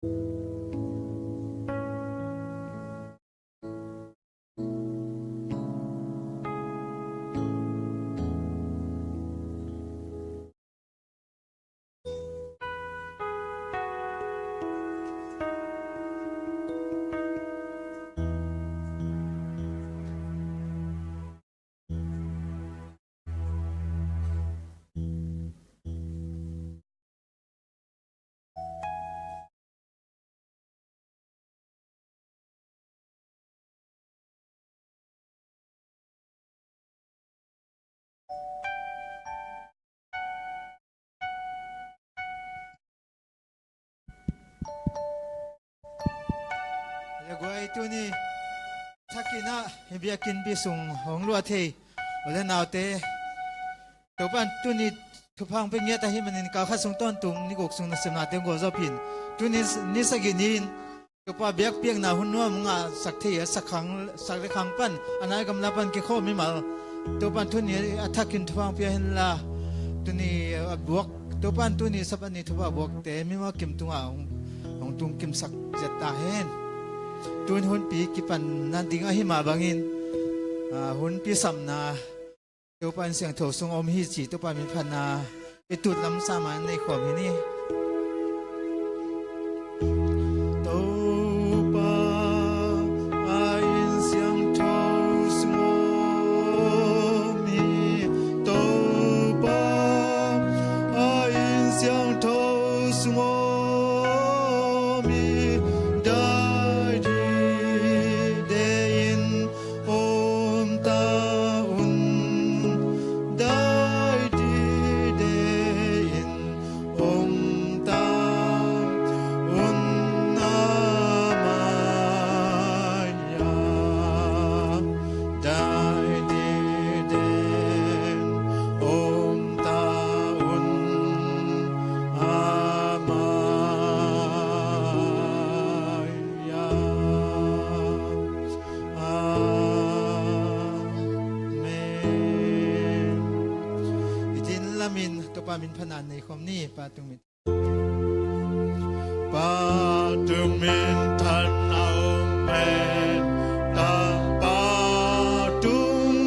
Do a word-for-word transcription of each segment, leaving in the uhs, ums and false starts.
Leh guai, tuni thakin ah hih biakinnpi sung hong luah thei u leh naute, Topa'n tuni thupha hong pia ngiat ahih manin, kal khat sung tawntung ni guk sung nasepnate hong gualzawhpih in. Tuni ni sagih ni-in Topa biakpiakna hun nuam hong ngahsak thei a, sak khang, sak le khang pan, a nai gamla pan kikhawm mimal, Topa'n tuni a thakin thupha hong pia hen la, tuni a buak, Topa'n tuni Sabbath ni thupha buakte mimal kim tungah hong, hong tungkimsak zet ta hen. Tun hunpi kipan nading ahih mah bangin, ah, hunpi samna Topa inn siangtho sung a om hi ci Topa min phatna i tut lam sa ma-in nei khawm hi ni. Topa a inn siangtho sung a om hi. Topa a inn siangtho sung a om hi. Dai dide in om ta un, dai dide in om ta un, a mai-ah dai dide in om ta un, a mai-ah. Amen. Hih tin lamin Topa min phatna nei khawm ni. Pa tung min. Pa tung min phatna nei khawm ni. Pa tung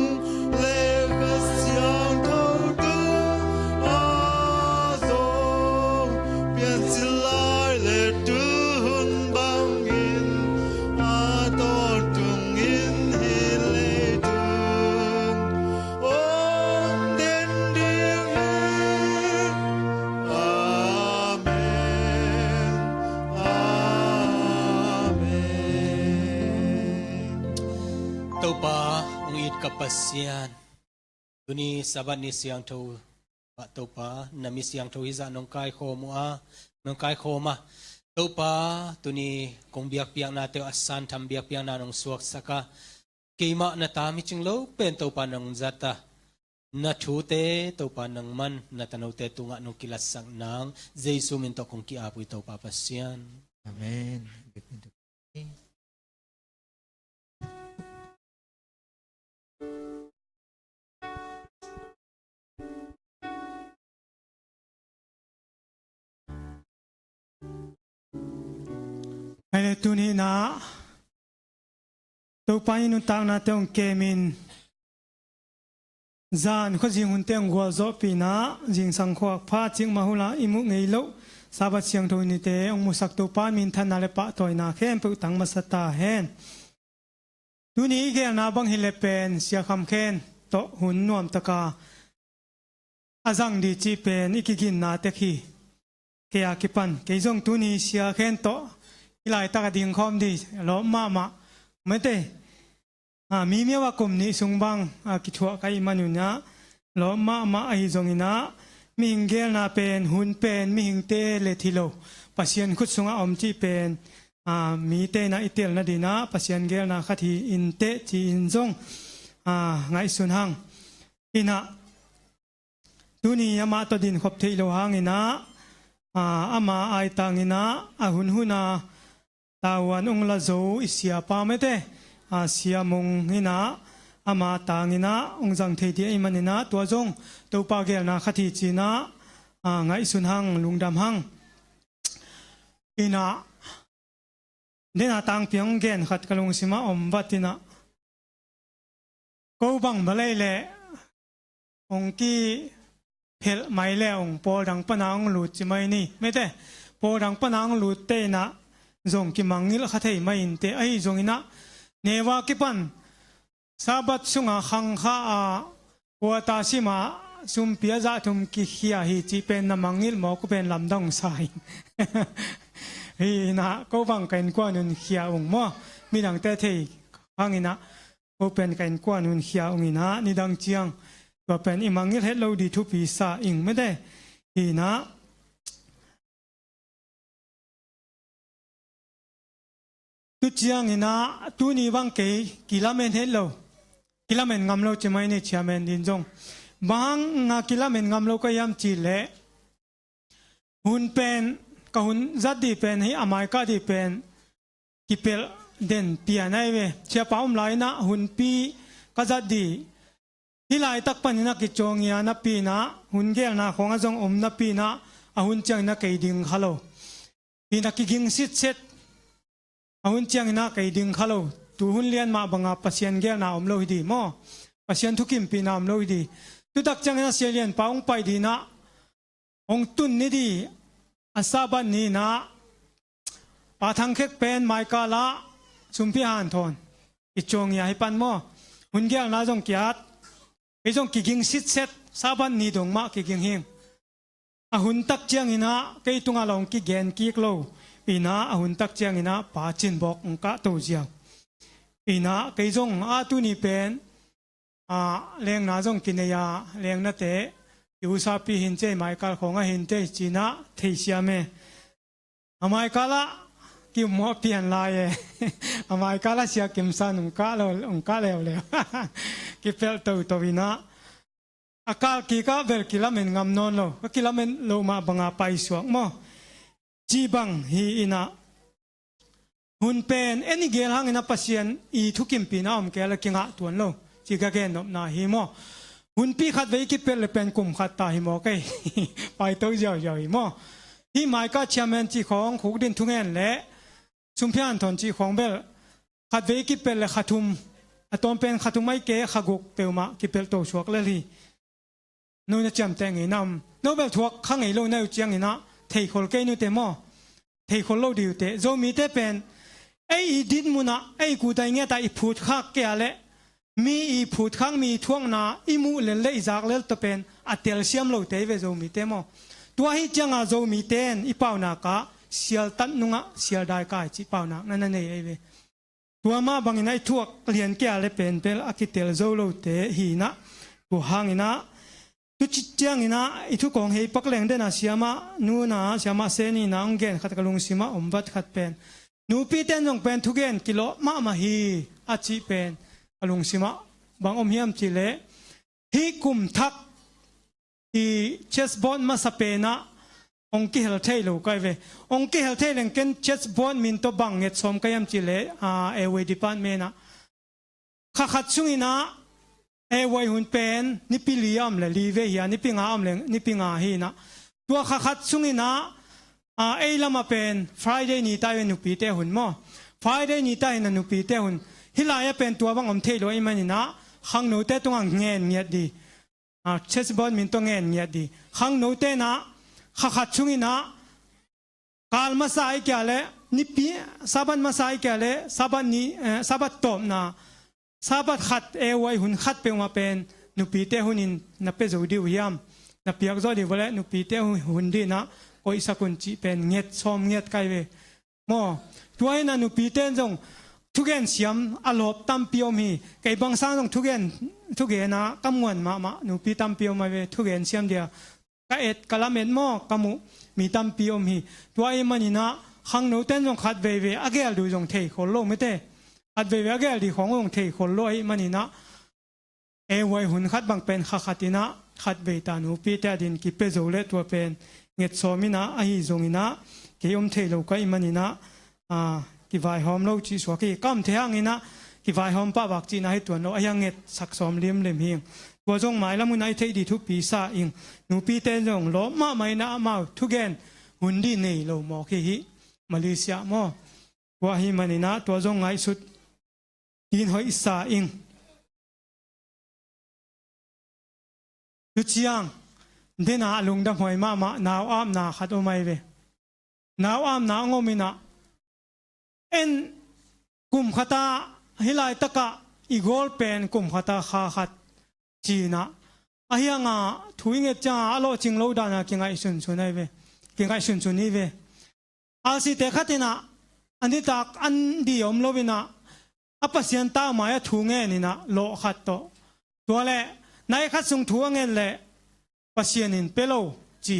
le Kha Siangtho tung a zong piancil lai le tu hun bangin a tawntungin hih leitung om den ding hi. Amen. Amen. Topa hong it ka Pasian, tuni Sabbath ni siangtho ah Topa, na mi siangtho hizah nong kaikhawm uh a, nong kaikhawm a, Topa, tuni kong biakpiaknate uh a santham biakpiakna nong suaksak a, keimah na ta micing lo pen Topa nong zat a, na thute Topa nangman na tanote tungah nong kilatsak nang Jesu min tawh kong ki-ap uh hi Topa Pasian. Amen. Hai le tuni-in ah Topa i nuntaknate hong kemin, zan khuazing hunte hong gualzawhpih in ah, zingsang khuak pha cikmah hula i muh ngei loh Sabbath siangtho nite hong musak Topa minthanna le pahtawina khempeuh tang masa ta hen. Tuni i gelna bang hi le pen Sia Kham Khen tawh hun nuamtaka a zang dih cih pen i kiginna tek hi. Kei a kipan kei zong tuni Sia Khen tawh i laitak a dingkhawm dih lawp mahmah. Mete, a, mi miau a kum nih sung bang a kithuah ka hih manun ah lawp mahmah ahi zongin ah, mihing gelna pen, hun pen mihingte let hi lo, Pasian khut sungah om cih pen, a, mite in ah i tel nadingin ah Pasian gelna khat hi inteh ci-in zong, a, ngaihsun hang. In ah tuni amah tawh dinkhop theih loh hangin ah, a, ama aitangin ah a hunhun a tavuan hong la zo i siapa mete, a, Sia Mung in ah ama tangin ah hong zang thei ding ahih manin ah tua zong Topa gelna khat hi ci-in ah, a, ngaihsun hang, lungdam hang. In ah Dena tangpi hong gen khat ka lungsimah om vat inah, ko bang balei leh hong kiphelh mai le hong pawl dang pana hong lut ci mai ni. Mete, pawl dang pana hong lut te inah zong kimangngilh kha thei mai inteh, ahi zong inah neu a kipan Sabbath sunga khangkha a, quarter sim a sumpi a zah thum kikhia hi cih pen na mangngilh mawk uh pen lamdang sa hi. Hi inah ko bang ka innkuan un khia ung maw. Midangte thei hang inah ko pen ka innkuan un khia ung inah nidang ciang tua pen i mangngilh het lo ding thupi sa ing mete. Hi inah tu ciang inah tuni bang kei kilamen het lo, kilamen ngam lo ci mai ni, chairman din zong. Bang hanga kilamen ngam lo ka hiam cih leh, hun pen, ka hun zat ding pen hi, a maika ding pen kipelh den pian ahi ve. Siapa om lai inah hunpi ka zat ding hih laitak panin a kicawngia napi inah, hun gelna khawng a zong om napi inah, a hun ciang inah kei ding kha lo. Hi inah kiging sitset, a hun ciang inah kei ding kha lo. Tu hun lian mah banga Pasian gelna om lo hi ding maw. Pasian thukimpihna om lo hi ding. Tutak ciang inah Sia Lian pa hong pai ding inah, hong tun ni ding, a Sabbath ni inah, Pa Thang Khek pen maika la, sumpi hanthawn, i cawngia hi pan maw. Hun gelna zong ki-at, kei zong kiging sitset, Sabbath ni dong mah kiging hing. A hun tak ciang inah kei tungah la hong kigen kik lo. Inah a hun tak ciang inah Pa Cin Bawk hong kahto ziau. Inah kei zong a tuni pen a, lengna zong kinei a, lengnate i usapi hi inteh, maikal khawng a hi inteh ci inah theisiam e. A maikal ah ki-ummawh pian lai e. A maikal ah Sia Kim San hong kah lo, hong kah leuleu. Kipelh toto inah, a kal kikah bel kilamen ngam nawn lo, ka kilamen lo mah banga paisuak maw. Cih bang hi inah, hun pen en i gel hang inah Pasian i thukimpihna om kei leh kingah tuan lo, ci ka gennopna hi maw. Hunpi khatvei i kipelh leh pen kum khat ta hi maw kei. Paito ziauziau hi maw. Hih maika chairman cih khawng, khukdin thungen le sumpi hanthawn cih khawng bel khatvei i kipelh leh kha thum, a tawm pen kha thum ahih kei, kha guk peuhmah kipelh to suak lel hi. No na ciamteh ngei nam. No bel thuak kha ngei lo na uh ciang inah theikhol kei ni uh teh maw. Theikhol lo ding uh teh. Zomite pen ei i dinmun ah, ei kuta i nget ah i phutkhak kei a leh, mi i phutkhak, mi i thuakna i muh lel leh i zak lel tawh pen a telsiam lote hi ve Zomite maw. Tua hi cianga Zomite in i paunak ah sial tat nungah sial dai kai cih paunak na na nei ahi ve. Tua mah bangin a i thuak lian kei a leh pen bel a kitel zo lote hi inah. Tua hang inah, tu ci ciang inah i thu kong hei pak leng dena, siamah nu inah, siamah Seni inah hong gen khat ka lungsimah om vat khat pen, nupite in zong pen thugen kilawh mahmah hi a cih pen ka lungsimah bang om hiam cih leh, hih kum thak i church board masa pen ah hong kihel thei lo ka hi ve. Hong kihel thei leng ken church board min tawh bang nget sawm ka hiam cih leh, a, A Y department ah, kha khat sung inah, A Y hun pen nipi li a om leh li vei hi a, nipi nga a om leh nipi nga hi inah, tua kha khat sung inah, a, ei lamah pen Friday ni ta hi ve, nupite hun maw. Friday ni ta hi inah nupite hun. Hih lai-ah pen tua bang om thei lo ahih man inah khangnote tungah ngen ngiat ding. A, church board min tawh ngen ngiat ding. Khangnote inah kha khat sung inah, kal masa ahih kei a leh, nipi, Sabbath masa ahih kei a leh, Sabbath ni, eh, Sabbath tawpna, Sabbath khat, A Y hun khat peuhmah pen nupite hunin na pia zo ding uh hiam? Na piak zawh ding uh leh nupite hun, hun ding inah koihsak un cih pen nget sawm ngiat ka hi ve. Maw, tua hi inah nupite in zong thugen siam a lawp tampi om hi. Kei bang sang zong thugen, thugen a ka muan mahmah nupi tampi om ahi ve, thugen siam dia ka et, ka lamet maw, ka muh mi tampi om hi. Tua ahih man inah khangnote in zong khat veivei a gel ding uh zong theikhol lo mete. Khat veivei a gel ding khawng uh zong theikhol lo ahih man inah, A Y hun khat bang pen kha khat inah khatvei ta nupite adingin kipia zo leh tua pen nget sawm inah, ahi zong inah kei om thei lo ka hih man inah, a, kivaihawm lo cih suak hi. Ka om thei hang inah kivaihawm pah vak cihna hi tuan lo, ahi hang ngetsak sawm limlim hi ing. Tua zong mailam hun ah i theih ding thupi sa ing. Nupite zong lawp mahmah inah amau thugen hun ding nei lo mawk hi hih Malaysia maw. Tua ahih manin ah tua zong ngaihsut in hoihsa ing. Tuciang, dena a lungdam huai mahmah nau apna khat om ahi ve. Nau apna hong om in ah, en kum khat a, hih laitak ah i gawl pen kum khat a kha khat ci-in ah, ahi hang a thu i nget ciang a a lawhcing lo dan a kingaihsunsun ahi ve. Kingaihsunsun hi ve. Alsite khat in ah, a nitak an dih om lo in ah, a Pasian tau mai ah thu ngen in ah lawh khat tawh. Tua leh, nai khat sung thu a nget leh Pasian in pia lo ci.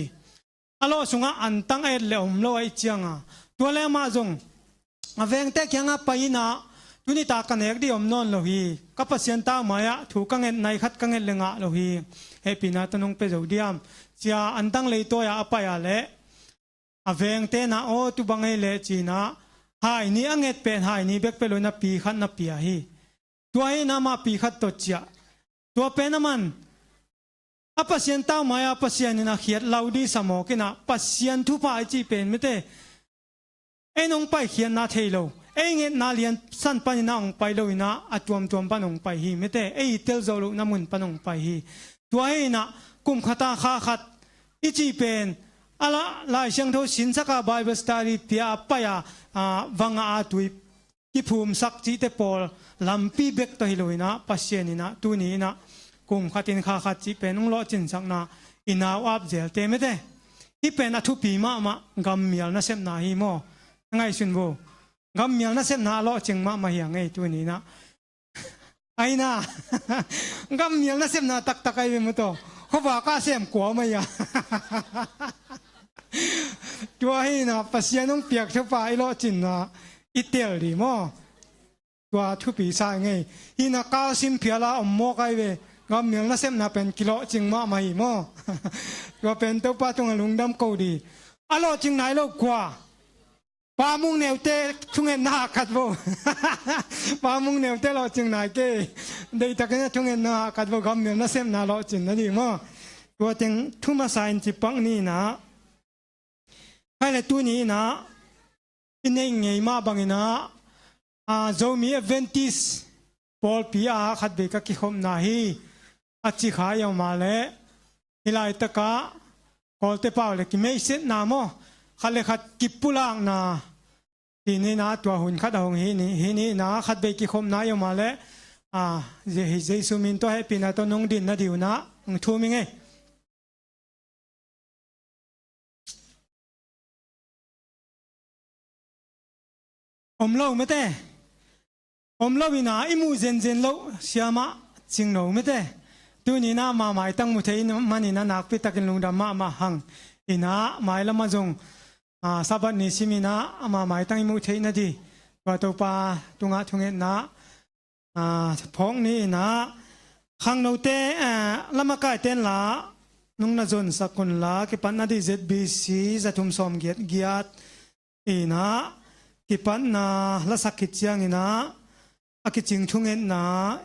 A lawh sungah antang a et leh om lo ahih ciang a. Tua leh amah zong, a vengte kiangah pai in ah, tu nitak ka nek dih om nawn lo hi. Ka Pasian tau mai ah thu ka nget, nai khat ka nget leh ngah lo hi. Hehpihna tawh nong pia zo diam, ci-a antang leitawi ah a pai a leh, a vengte in ah, aw, tu bang ei leh ci-in ah, hai nih a nget pen hai nih bek pia lo in ah pi khat na pia hi. Tua hi in ah amah pi khat tawh ciah. Tua pen aman, a Pasian tau mai ah Pasian in a khiat lau dih sa mawk in ah, Pasian thupha i cih pen mite, ei nong paikhiatna thei lo, ei ngetna lian san panin ah hong pai lo in ah, a tuamtuam pan hong pai hi mite, ei i tel zawh lohna mun pan hong pai hi. Tua hi in ah, kum khat a kha khat i cih pen, a la, Lai Siangtho sinsak a, Bible study pia a, pai a, a, va ngah a, tui kiphumsak cihte pawl lampi bek tawh hi lo in ah, Pasian in ah tuni in ah kum khatin kha khat cih pen hong lawhcinsakna i nau ap zelte mite. Hih pen a thupi mahmah gammial nasepna hi maw. Ngaihsun vo. Gammial nasepna a lawhcing mahmah hi a ngei tuni in ah. Ahi na. Gammial nasepna taktak ahi ve maw tawh. Khuavak a sem kua mah hi a. Tua hi in ah, Pasian hong piak thupha i lawhcinna i tel dih maw. Tua thupi sa i ngei. Hi in ah, kalsim phial a om mawk ahi ve. Gammial nasepna pen kilawhcing mahmah hi maw. Tua pen Topa tungah lungdam ko dih. A lawhcing nai lo kua? Pa Mung Neute thungetna hah khat vo. Pa Mung Neute lawhcing nai kei. Deihtakin a thungetna hah khat vo, gammial nasepna lawhcinna dih maw. Tua teng thu masa in ci pak ni in ah. Khai le tuni in ah, i neih ngei mah bang in ah, a, Zomi Adventist pawlpi ah khatvei ka kikhopna hi, a ci kha i om a leh, hih laitak ah Kawlte pau le kimeisetna maw, khat le khat kipulakna, ci ni in ah, tua hun khat a hong hi ni, hi ni in ah, khatvei kikhopna i om a leh, a, Je-, Jesu min tawh hehpihna tawh nong din nading un ah hong thum ing ei. Om lo mete. Om lo in ah i muh zenzen loh siamah cing lo mete. Tuni in ah ama maitang mu thei in, man in ah nakpi takin lungdam mahmah hang. In ah mailam ah zong, a, Sabbath ni sim in ah ama maitang i muh theih nading, tua Topa tungah thungetna, a, phawk ni in ah, khangnote, a, lamakaite in la nong na zonsak un la, kipatna ding Z B C za thum sawmgiat giat in ah, kipatna lasak khit ciangin ah, a kicing thungetna,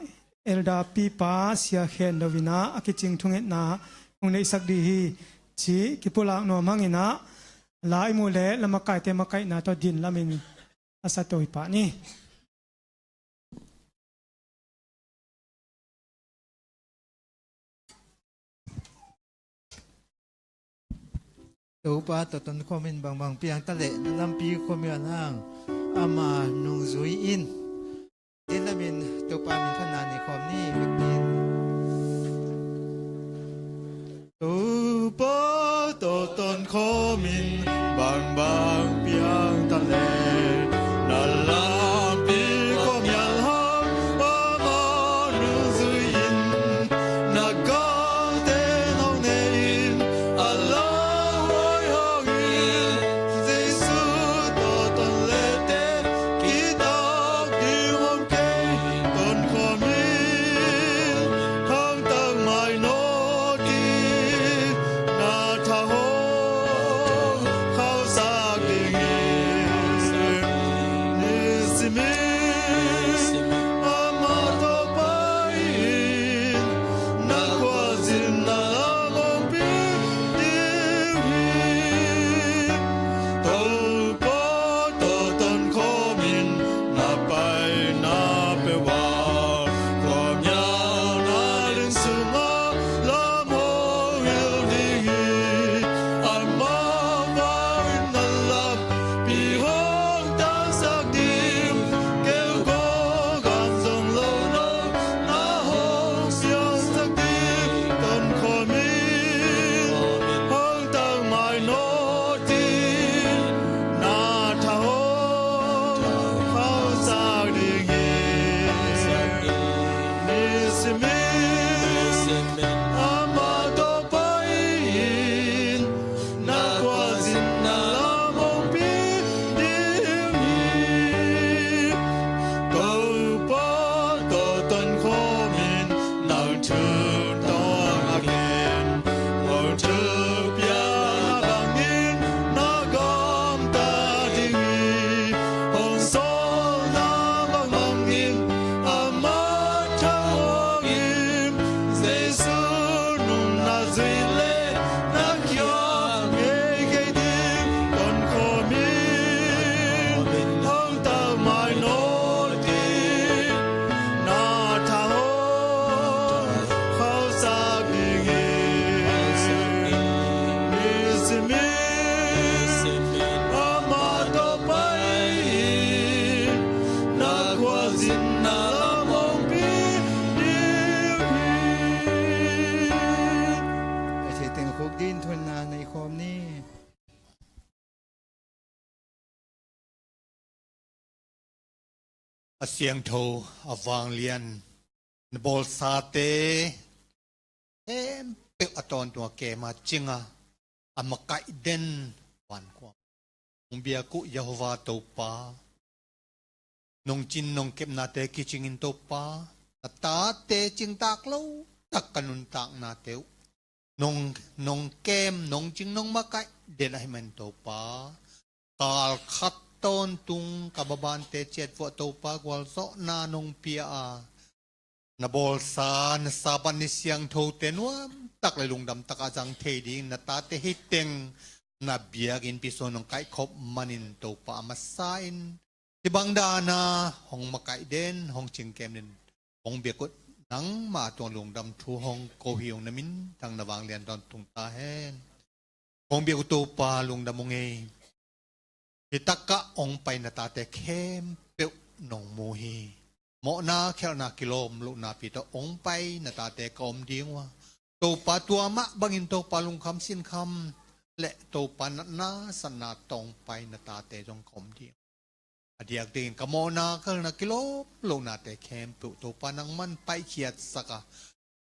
Elder Pipa Sia Khen Do in ah a kicing thungetna hong neihsak ding hi, ci kipulak nuam hang in ah, la i muh leh lamakaite makaihna tawh din lamin a sa to hi pah ni. Topa tawh tonkhawm in bangbang piang ta leh na lampi khuamial hang, ama nungzui in. Din lamin Topa min phatna nei khawm ni. Topa tawh tonkhawm in bangbang piang ta leh na lampi khuamial hang, ama nungzui in. Na gamte nong nei in, a lauhuai hangin, Jesu tawh ton le teh, kitak ding om kei, tonkhawm in, khangtak mai nawkin, na tha hong khauhsak dingin. A siangtho, a vanglian, na bawlsate khempeuh a tawntung a kem a, cing a, a makaih den vankuang, hong biak uh Jehovah Topa, nong cin nong kepnate kicingin Topa, na tate cingtak lo tak ka nuntaknate uh nong, nong kem, nong cing, nong makaih den ahih manin Topa, kal khat tawntung ka babante ciat vuah Topa, gualzawhna nong pia a, na bawlsa, na Sabbath ni siangthote nuamtak le lungdam takah zang thei ding na tate hi teng na biakinnpi sung nong kaihkhop manin Topa, a masa in hih bang dana hong makaih den, hong cingkem den, kong biak uh nangma tungah lungdam thu hong ko hi ung, na min thang, na vanglian tawntung ta hen. Kong biak uh Topa, lungdam ung ei. Hih takah hong pai na tate khempeuh nong mu hi. Mawhna, khialhna, kilawm lohna pi tawh hong pai na tate ka om ding uh a, Topa, tua mah bangin Topa, lungkham sinkham le Topa, natna satna tawh hong pai na tate zong ka om ding. A diak dingin ka mawhna, khialhna, kilawm lohnate khempeuh Topa, nangman paihkhiatsak a,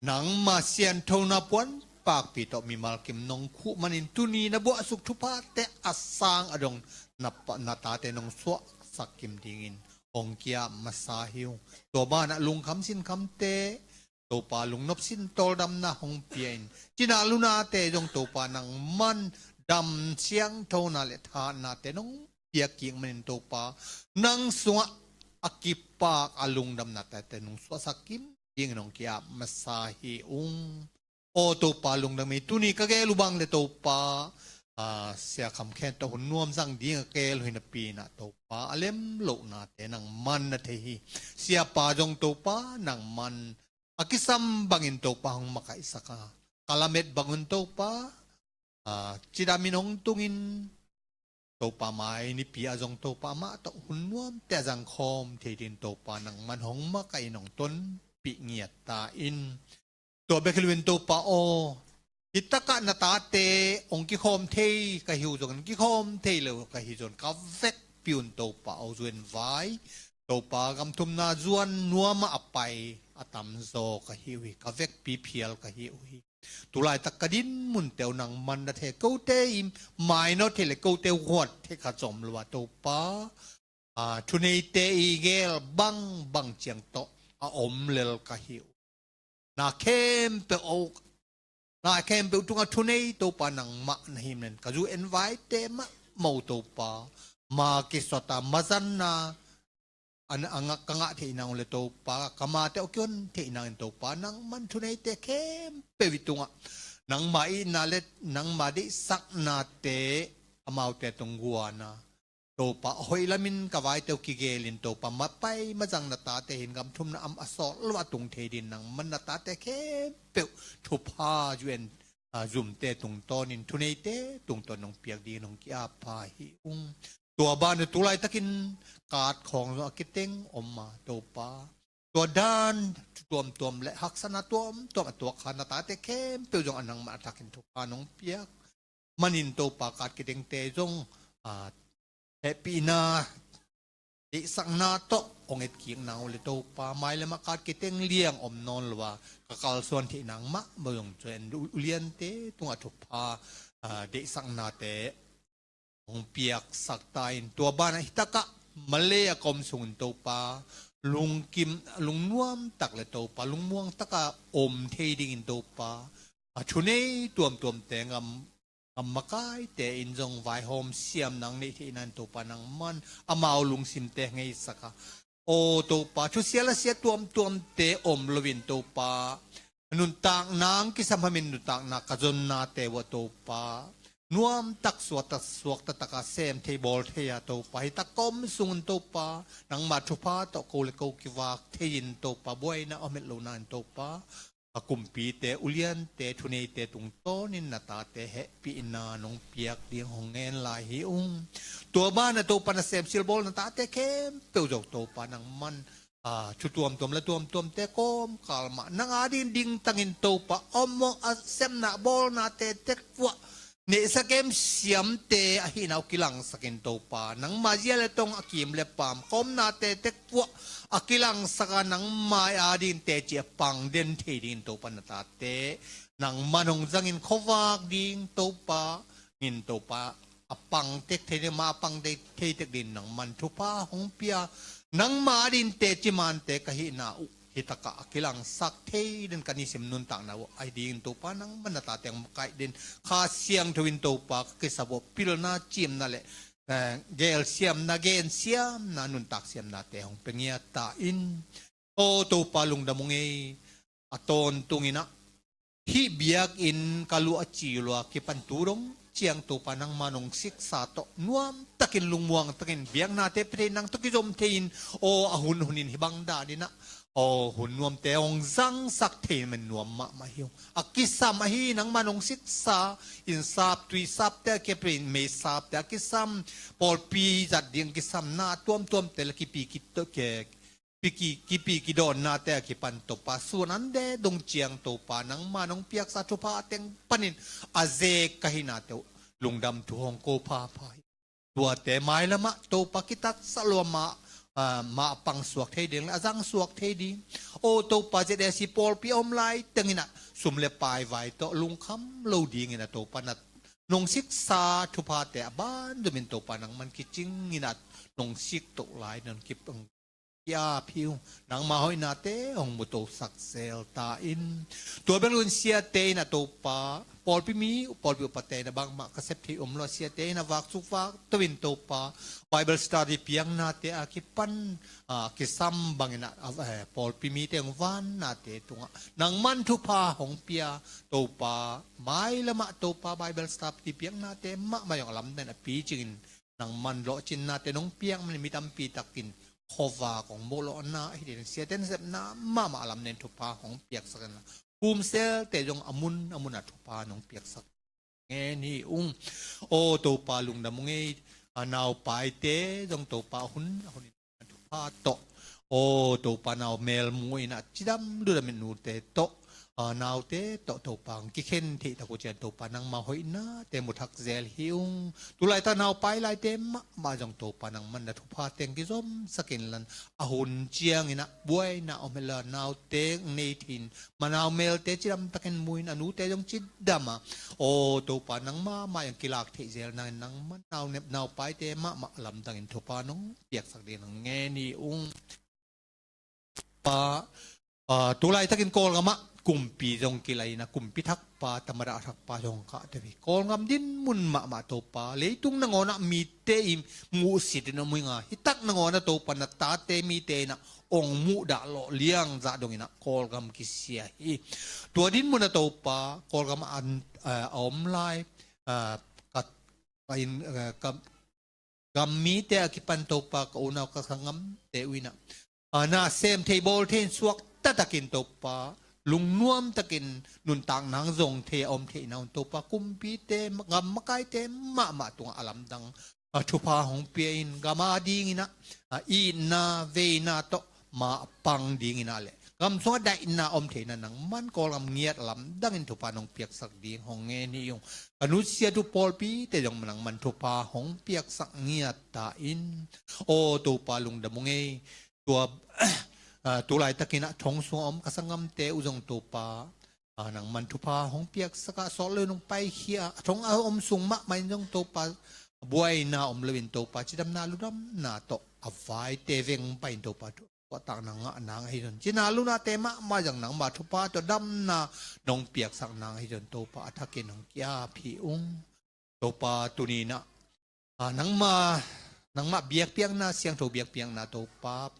nangma sianthona puan pakpi tawh mimal kim nong khuh manin tuni na buahsuk thuphate a sang a dong na pa, na tate nong suahsak kim dingin hong ki-ap masa hi ung. Tua banah lungkham sinkhamte Topa, lungnop sin tawldamna hong pia in, cina lunate zong Topa, nangman dam siangthona le thahatnate nong piak kik manin Topa, nang sungah a kipak a lungdamna tate nong suahsak kim dingin hong ki-ap masa hi ung. Aw Topa, lungdam ei. Tuni ka gel uh bang le Topa, a, Sia Kham Khen tawh hun nuam zang ding a ka gel uh hi napi-in ah Topa, a lem lohnate nangman na thei hi. Siapa zong Topa, nangman a kisam bangin Topa hong makaihsak a, ka lamet bangun Topa, a, cidamin hong tungin Topa, mai nipi ah zong Topa, amah tawh hun nuamte a zangkhawm thei dingin Topa, nangman hong makaih in hong tonpih ngiat ta in. Tua bek hi loin Topa aw, hih takah na tate hong kikhawm thei ka hi uh zongin, kikhawm thei lo ka hi zongin, ka vekpi un Topa aw, zu en vai, Topa, gam thumna zuan nuam ah a pai a tamzaw ka hi uh hi, ka vekpi phial ka hi uh hi. Tulaitak ka dinmunte uh nangman na thei, kote i mainawt thei le kote uh huat thei khat zong om lo a Topa, a, thuneite i gel bangbang ciang tawh a om lel ka hi uh. Na khempeuh uh, na khempeuh tungah thunei Topa nangmah na hi manin, ka zu en vaite mahmah uh Topa, ma kisawt a, mazanna a, a ngah, ka ngah theih nang uh le Topa, ka mate uh kihon theih nangin Topa, nangman thuneite khempeuh i tungah nangma itna le nangma deihsaknate amaute tung guan a, Topa, a hoih lamin ka vaite uh kigelin Topa, mapai mazang na tate hi in, gam thumna am a sawt lo a tung thei dingin nangman na tate khempeuh thupha, zu en, a, zumte tungtawnin, thuneite tungtawn nong piak dingin hong ki-ap pha hi ung. Tua banah tulaitakin card khawng zong a kiteng om a Topa, tua dan thu tuamtuam le haksatna tuamtuam a tuak kha na tate khempeuh zong a nangmah a thakin thupha nong piak manin Topa, card kitengte zong, a, hehpihna, deihsakna tawh hong etkik nang uh le Topa, mailam ah card kiteng liang om nawn lo a, ka kalsuan theih nang mahmah zong, zu en, uliante tungah thupha, a, deihsaknate hong piaksak ta in. Tua banah hih takah Malay a ka om sungin Topa, lungkim, lungnuam tak le Topa, lungmuang taka om thei dingin Topa, a, thunei tuamtuamte, gam, gam makaite in zong vaihawm siam nang neih theih nan Topa, nangman amau lungsimte ngeisak a, aw Topa, thusia lasia tuamtuamte om loin Topa, nuntakna hong kisam hamin nuntakna ka zonnate uh ah Topa, nuamtak suakta, suakta taka sem thei bawl thei a Topa, hih tak ka om sungin Topa, nangma thupha tawh ko le ko kivak thei in Topa, buaina om het lo nangin Topa, a kumpite, uliante, thuneite tungtawnin na tate hehpihna nong piak ding hong ngen lai hi ung. Tua banah Topa, na semsil bawl na tate khempeuh zong Topa, nangman, a, thu tuamtuam la tuamtuamte kawmkal mah nang adingin dingtangin Topa, om aw, a semna bawlnate tek vuah neihsa kem siamte ahihna uh kilangsakin Topa, nangma zia le tong a kim le paam ka omnate tekpuah a kilangsak a, nangma ading teci a pang den thei dingin Topa na tate nangman hong zangin khuavak ding Topa, in Topa a pang tek thei ding, ma a pang tek thei tek dingin nangman thupha hong pia, nangma ading teci mante ka hihna uh hi takah a kilangsak thei den ka nisim nuntakna uh ahi dingin Topa nangman na tate hong makaih den, Kha Siangtho in Topa ka kisap uh pilna, ciimna le, eh, gelsiamna, gensiamna, nuntak siamnate hong pia ngiat ta in. Aw Topa lungdam ung ei, a tawntungin ah hih biakinn ka luah a ci lua kipan tu dong ciang Topa nangma nong siksa tawh nuamtakin lungmuang takin biaknate pia thei, nang tawh kizom thei in, aw a hun hunin hih bang danin ah aw hun nuamte hong zangsak thei in, men nuam mahmah hi ung. A kisam ahi nangma nong siksa in, sap tui sapte a kipan, mei sapte a kisam, pawlpi zat ding kisam na tuamtuamte le kipi kito ke, piki, kipi kidawnnate a kipan Topa, sun an de dong ciang Topa nangma nong piaksa thupha teng panin a zek ka hihnate uh lungdam thu hong ko phapha hi. Tuate mailamah Topa kitatsa lua ma, ah, ma pang suak thei ding le a zang suak thei ding. Aw Topa, Z S C pawlpi a om lai tengin ah sum le pai vai tawh lungkham lo dingin ah Topa na nong siksa thuphate a bantumin Topa nangman kicingin ah nong sik toh lai nong kip, ki-ap hi ung. Nangma hoihnate hong mutosak zel ta in. Tua bek loin siate in ah Topa, pawlpi mi, pawlpi upate in ah bangmah ka sep thei om lo a, siate in ah vaksuk vakto in Topa, Bible study piaknate a kipan, ah, kisam bangin ah, eh, pawlpi mite hong vannate tungah nangman thupha hong pia Topa, mailamah Topa Bible study piaknate mahmah zong a lamdang in a picingin nangman lawhcinnate nong piak manin mi tampi takin khuavak hong muh lawhna ahi ding, siate nasepna mahmah a lamdang in thupha hong piaksak in la, pumselte zong a mun a mun ah thupha nong piaksak ngen hi ung. Aw Topa lungdam ung ei, a naupaite zong Topa a hun a hun in thupha tawh, aw Topa nau mel mu in ah cidam ludam in nute tawh, a naute tawh Topa hong kikhen theih tak uh ciang Topa nangma hoihnate mu thak zel hi ung. Tulaitak naupai laite mahmah zong Topa nangman na thupha teng kizomsak in la, a hun ciangin ah buaina om hen la, naute nei thei in, ma nau melte cidam takin mu in, a nute zong cidam a, aw Topa nangma mai ang kilak theih zel nangin nangman nau nep naupaite mahmah lamdangin thupha nong piaksak ding nong ngen hi ung. Pa, ah, tulaitakin Kawlgamah kumpi zong kilai in ah, kumpi thakpa, tamada thakpa zong kah teh hi. Kawlgam dinmun mahmah Topa, leitung nangawnah mite i muhsit in om hi ing a, hitak nangawnah Topa na tate mite in ah ong muhdah lawh liang zah dongin ah Kawlgam kisia hi. Tua dinmun ah Topa, Kawlgam an, eh, a om lai, eh, ka, ka in, eh, ka, gam mite a kipan Topa ka unau ka sanggamte uh in ah, ah, na sem thei bawl thei in suakta takin Topa, lungnuam takin nuntak nang zong thei a om theihna un Topa, kumpite, gam makaite mahmah tungah a lamdang, ah, thupha hong pia in, gam adingin ah, ah, itna veina tawh ma a pang dingin ah le gam sungah daihna om theihna nangman Kawlgam ngiat lamdangin thupha nong piaksak ding hong ngen hi ung. Ka nusiat uh pawlpite zong nangman thupha hong piaksak ngiat ta in. Aw Topa lungdam ung ei. Tua, ah, tulaitakin ah thong sungah om ka sanggamte uh zong Topa, ah, nangman thupha hong piaksak a, sawt lo in hong paikhia a, thong a om sung mahmah in zong Topa, buaina om lo in Topa, cidamna ludamna tawh a vaite veng pai in Topa, thu, tuahtakna ngah nang ahi zong, cina lunate mahmah zong nangma thupha tawh damna nong piaksak nang ahi zong Topa, a thakin hong ki-ap hi ung. Topa tuni in ah, ah, nangma, nangmah biakpiakna, siangtho biakpiakna Topa,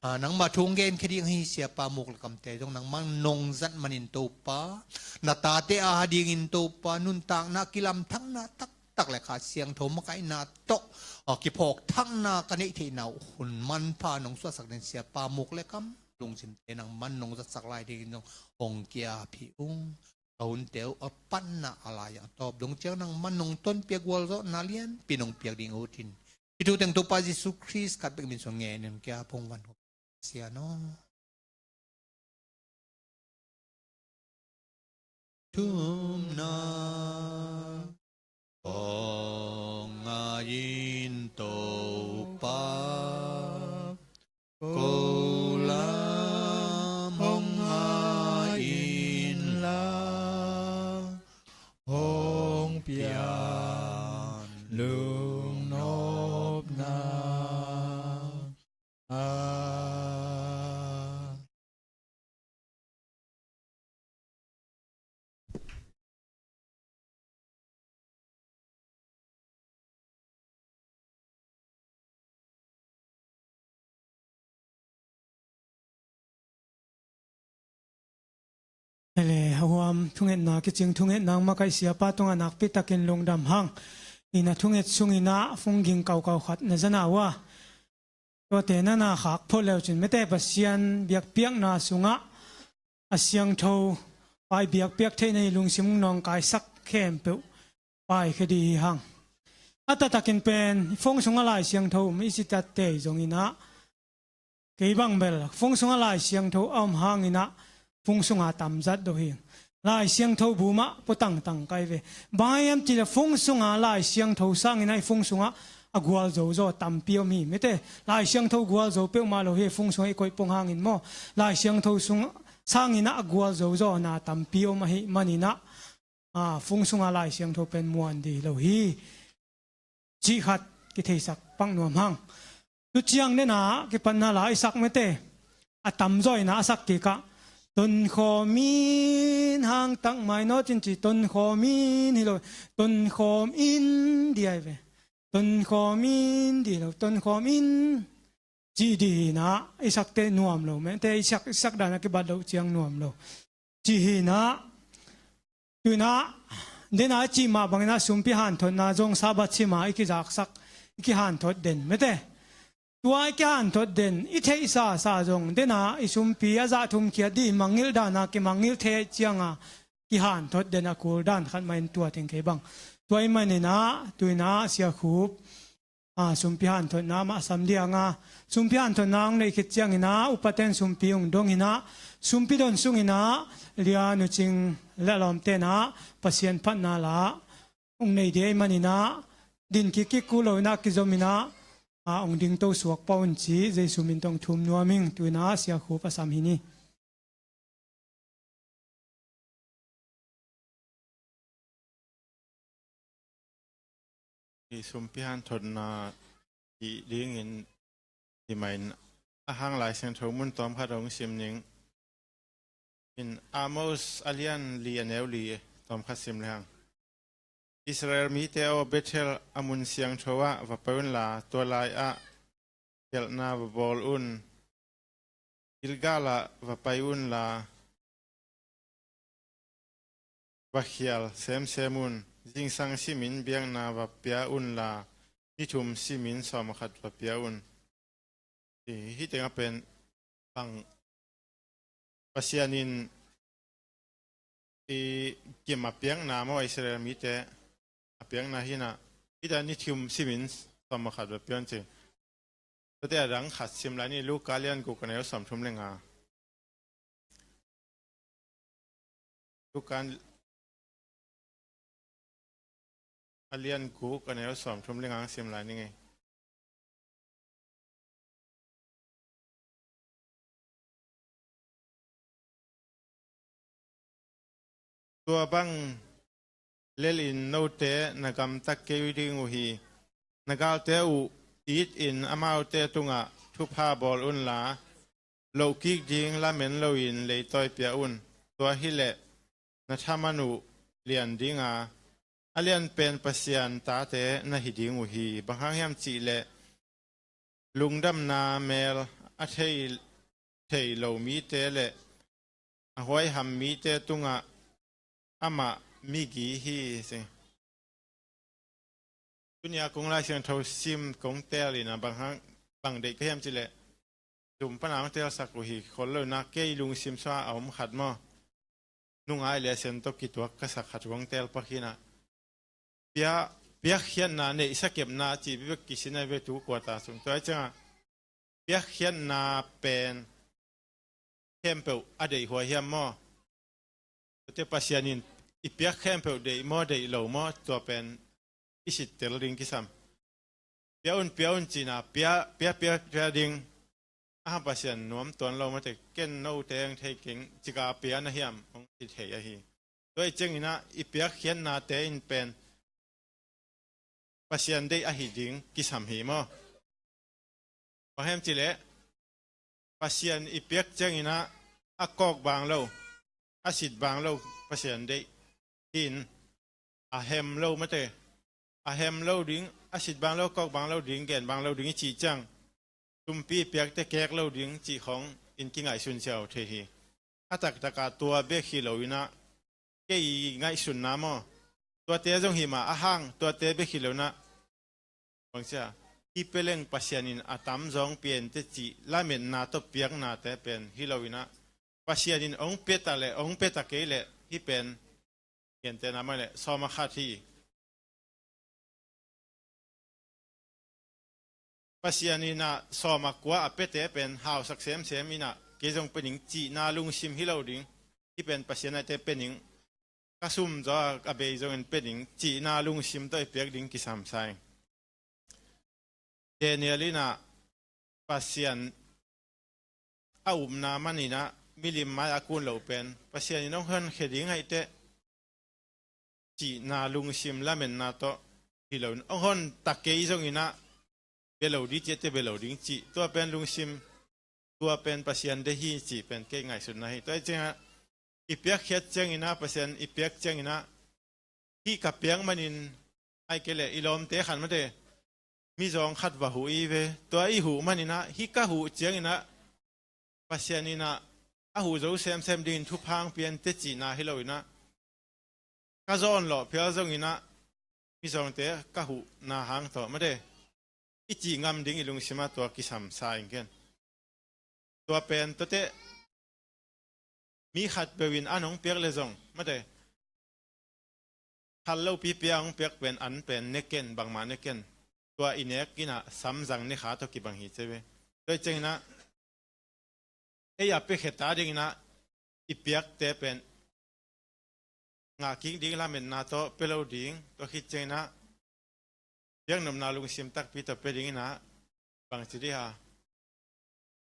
ah, nangma thu hong genkhia ding ahi Siapa Muk le Kamte zong nangmah nong zat manin Topa, na tate a dingin Topa, nuntakna kilamthakna taktak le Kha Siangtho makaihna tawh, ah, kiphawkthakna ka neih theihna uh hun manpha nong suahsak ding Siapa Muk le Kam lungsimte nangman nong zatsak lai dingin zong hong ki-ap hi ung. Ka hunte uh a panna a lai a tawp dong ciang nangman nong tonpia gualzawhna lianpi nong piak ding uh hi in. Hih thu teng Topa Jesu Khrist khat bek min suang ngen in ka phung van hop sia no. Thumna. Hong ngai in Topa, ko lam hong ngai inla, hong pian lungnopna. Ah. Ele, a huam thungetna kicing thungetna makaih siapa tungah nakpi takin lungdam hang. Ina thunget sungin ah phungging kaukau khat na za na uh a, tuate na na khak phot leucin mete Pasian biakpiakna sungah a siangtho pai biakpiak theihna i lungsim nawngkaisak khempeuh paikhia dih hi hang. A taktakin pen phone sungah Lai Siangtho um i citatte zongin ah, kei bang bel phone sungah Lai Siangtho a om hangin ah phone sungah tamzat do hi. Lai Siangtho bumah pua tangtang kai ve. Bang hiam cih leh phone sungah Lai Siangtho sangin ah i phone sungah a gualzo zaw tampi om hi. Mete Lai Siangtho gualzo peuhmah lo hi, phone sungah i koih pong hangin maw. Lai Siangtho sung sangin ah a gualzo zaw na tampi om ahih manin ah, a, phone sungah Lai Siangtho pen muan dih lo hi. Cih khat kitheisak pak nuam hang. Tu ciang nena kipatna la i sak mete, a tamzaw in ah a sak kikah, tonkhawm in hang tak mai naw cin ci, tonkhawm in hi lo, tonkhawm in dih ai ve. Tonkhawm in dih lo, tonkhawm in cih dih hi na, i sakte nuam lo mete, i sak, i sak dan a kibat loh ciang nuam lo. Cih hi na, tu in ah, dena i cih mah bangin ah sumpi hanthotna zong Sabbath sima i kizaksak, i kihanthot den mete. Tua i kihanthot den, i theihsa sa zong, dena i sumpi a zah thum khiat dih mangngilh dana kimangngilh thei cianga kihanthot den a kul dan khat mah in tua teng kei bang. Tua i manin ah, tu in ah Sia Khup, a, sumpi hanthotna mah a sam dih hang a, sumpi hanthotna hong neih khit ciangin ah, upaten sumpi hong dong in ah, sumpi don sungin ah, Lian U Cing le a lawmten ah, Pasian phatna la hong nei dih ahih manin ah, din kik kik kul lo in ah kizom in ah, a, hong dingto suak pah un ci, Jesu min tawh thum nuam ing. Tu in ah Sia Khup a sam hi ni. I sumpi hanthotna i dingin i main a hang Lai Siangtho mun tawmkhat hong sim ning. In Amos a lian li a neu li tawmkhat sim le hang. Israel mite aw, Bethel a mun siangtho ah va pai unla, tua lai-ah khialhna va bawl un. Gilgal ah va pai unla, va khial semsem un. Zingsang simin biakna va pia unla, ni thum simin sawm khat va pia un. Hi, hih tengah pen bang Pasian in i kim a piakna maw, Israel mite a piakna hi na, hih tengah ni thum simin sawm khat va pia un ci. Tuate a dang khat sim lai ni, Luka lian guk a neu sawmthum le nga. Luka a lian guk a neu sawmthum le nga sim lai ni ngei. Tua bang lelin note na gamta kei ding uh hi. Na galte uh itin amaute tungah thupha bawl unla, lohkik ding lamen loin leitawi pia un. Tua hileh na thaman uh lian dinga, a lianpen Pasian tate na hi ding uh hi. Bang hang hiam cihleh lungdamna mel a thei, thei lo mite le a huaiham mite tungah amah migi hi, ci. Tunia kong Lai Siangtho sim kong teel in a bang hang, bang deih ka hiam cihleh, tum pana hong teelsak uh hi khol lo na, kei lungsim sua a om khat maw. Nungai le a sen tawh kituak ka sak khat kong teel pak hi na. Pia, piakkhiatna, neihsa kepna cih bek kisin a ve tu kuata sung. Tua hi ciangah piakkhiatna pen khempeuh a deihhuai hiam maw? Tuate Pasian in i piak khempeuh deih maw, deih lo maw, tua pen i sittel ding kisam. Pia un, pia un cihna, pia, pia, pia, pia ding. A hang Pasian nuam tuan lo mate, ken note ang thei keng, cika pia na hiam, hong ci thei ahi. Tua i ciangin ah i piakkhiatnate in pen Pasian deih ahi ding kisam hi maw? Bang hiam cih leh Pasian i piak ciangin ah a kawk bang lo, a sit bang lo Pasian deih hi in, a hem lo mate, a hem lo ding, a sit bang lo, kawk bang lo ding, gen bang lo ding i cih ciang, sumpi piakte kek lo ding cih khawng in kingaihsun siau thei hi. A taktak ah tua bek hi lo in ah, kei ngaihsunna maw, tuate zong hi mah, a hang tuate bek hi lo in ah, bang cia, hih pia leng Pasian in a tamzaw hong pia inteh cih lametna tawh piaknate pen hi lo in ah, Pasian in hong pia ta leh, hong pia ta kei leh, hih pen, gentehna mah leh sawm a khat hi. Pasian in ah sawm a kua a piate pen hausak semsem in ah, kei zong pia ning cihna lungsim hi lo ding. Hih pen Pasian aite pia ning, ka sum zaw a bei zongin pia ning cihna lungsim tawh i piak ding kisam sa ing. Daniel in ah Pasian a upna man in ah milim mai a kun lo pen, Pasian in hong honkhia ding ahih teh cihna lungsim lametna tawh hi lo in, hong hon ta kei zongin ah bia lo ding cih teh bia lo ding cih, tua pen lungsim, tua pen Pasian deih hi cih pen kei ngaihsutna hi. Tua i ciangin ah i piakkhiat ciangin ah, Pasian i piak ciangin ah, hih ka piak manin, ahih kei leh i lawmte khat mate, mizawng khat va huh i ve, tua i huh manin ah, hih ka huh ciangin ah Pasian in ah a huh zo semsem dingin thupha hong pia inteh cihna hi lo in ah, ka zawn lawh phial zongin ah mizawngte ka huhna hang tawh mate, i cih ngam ding i lungsim ah tua kisam sa ing ken. Tua pen tuate mi khat peuh in an hong piak leh zong mate, khal lopi pia hong piak pen, an pen ne ken, bangmah ne ken. Tua i nek in ah samzang ne kha tawh kibang hi ci ve. Tua i ciangin ah ei a piakhia ta dingin ah i piakte pen ngah kik ding lametna tawh pia lo ding, tua khit ciangin ah piaknopna lungsim takpi tawh pia dingin ah, bangci dih a,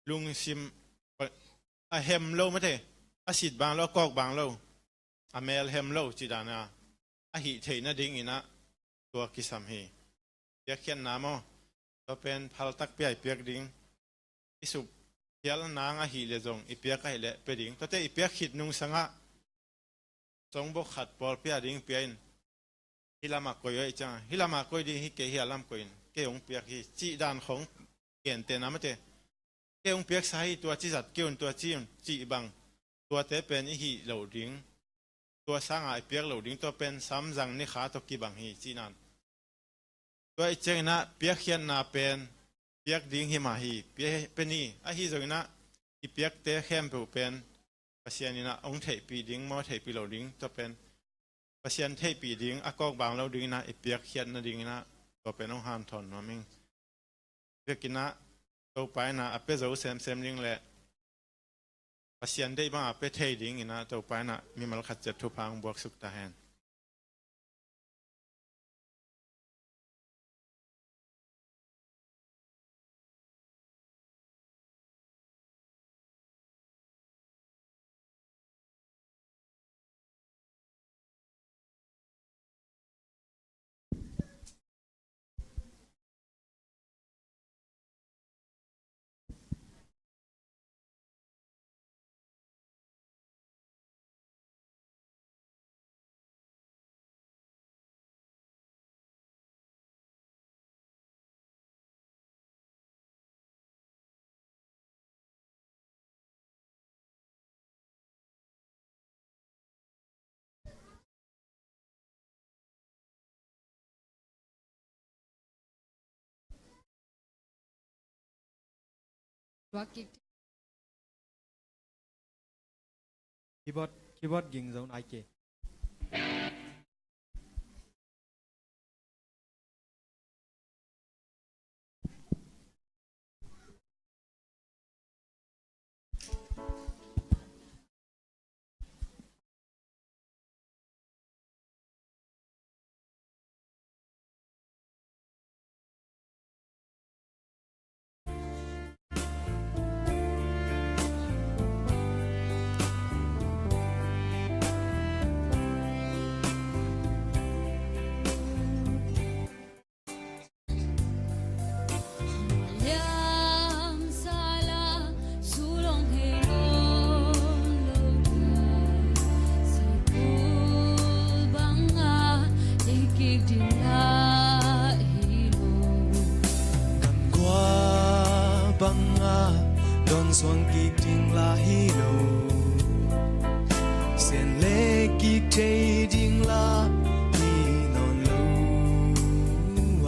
lungsim a hem lo mate, a sit bang lo, a kawk bang lo, a mel hem lo cih dan a, a hih theih nadingin ah tua kisam hi. Piakkhiatna maw, tua pen phal takpi a i piak ding. I suk phial nang ahih leh zong i piak ahih leh pia ding. Tuate i piak khit nungsang ah, songbok khat pawlpi a ding pia in, hih lamah koih uh ahih ciangin, hih lamah koih ding hi kei, hih a lam koih in, kei hong piak hi cih dan khawng, gentehna mate, kei hong piaksa hi, tua ci zat kei un, tua ci un cih bang, tuate pen i hih loh ding, tua sangin i piak loh ding, tua pen samzang ne kha tawh kibang hi cihna. Tua i ciangin ah piakkhiatna pen piak ding hi mah hi, pia, pia ni. Ahi zongin ah i piakte khempeuh pen Pasian in ah hong theihpih ding maw, theihpih lo ding, tua pen Pasian theihpih ding, a kawk bang lo dingin ah i piakkhiat nadingin ah tua pen hong hanthawn nuam ing. Biakinn ah Topa in ah a pia zo semsem ding leh Pasian deih bang a pia thei dingin ah Topa in ah mimal khat ciat thupha hong buaksuk ta hen. Keyboard, keyboard ging zo nai kei. Bangah dawn suang kik ding la hi lo, sian le kik thei ding la hi nawn lo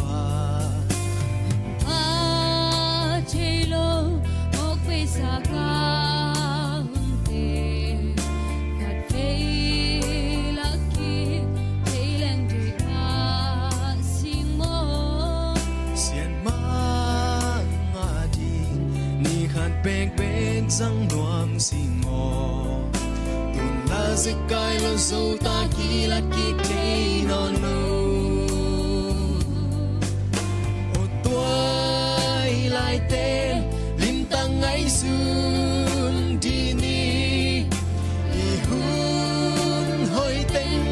a. Pha thei lo mawk beisa ka hunte, khat vei la kik thei leng deih mah sing maw? Sian mah ngah ding ni khat bekbek zang nuam sing maw? Tun la zekai lo zo ta kila kik thei nawn lo. Aw tuailaite, limtak ngaihsun dih ni. I hun hoih teng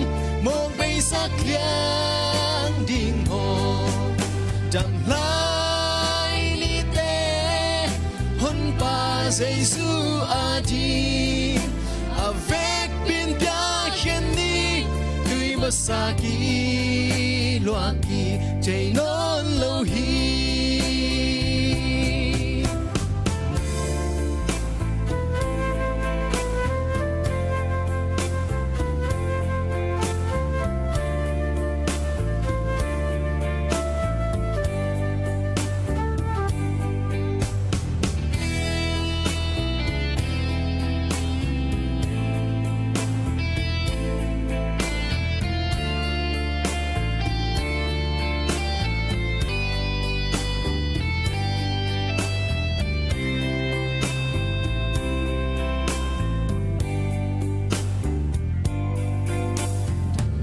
mawk beisak liang ding maw? Dam lai nite Honpa Jesu ading a vekpi-in piakkhiat ni. Tui basa kiluah kik thei nawn lo hi.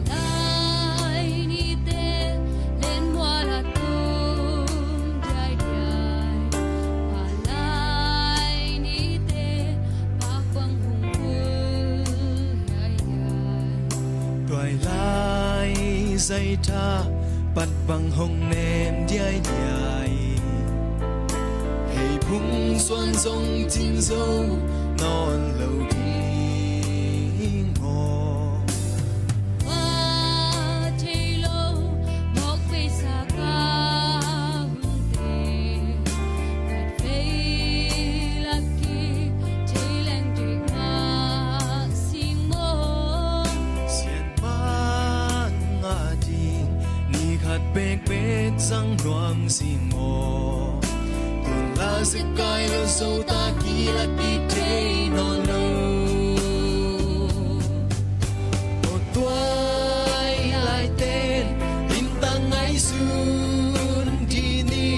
Lai nite len mual a tum diaidiai, pha lai nite pakbang hong kul diaidiai. Tuailai zaitha pat bang hong nem diaidiai, hei phung suan zong cin zo nawn lo ding maw? Pha thei lo mawk beisa ka hunte, khat vei la kik thei leng deih mah sing maw? Sian mah ngah ding ni khat bekbek zang nuam sing maw? Tun la zekai lo zo ta kila kik thei nawn lo. Aw tuailaite, limtak ngaihsun dih ni.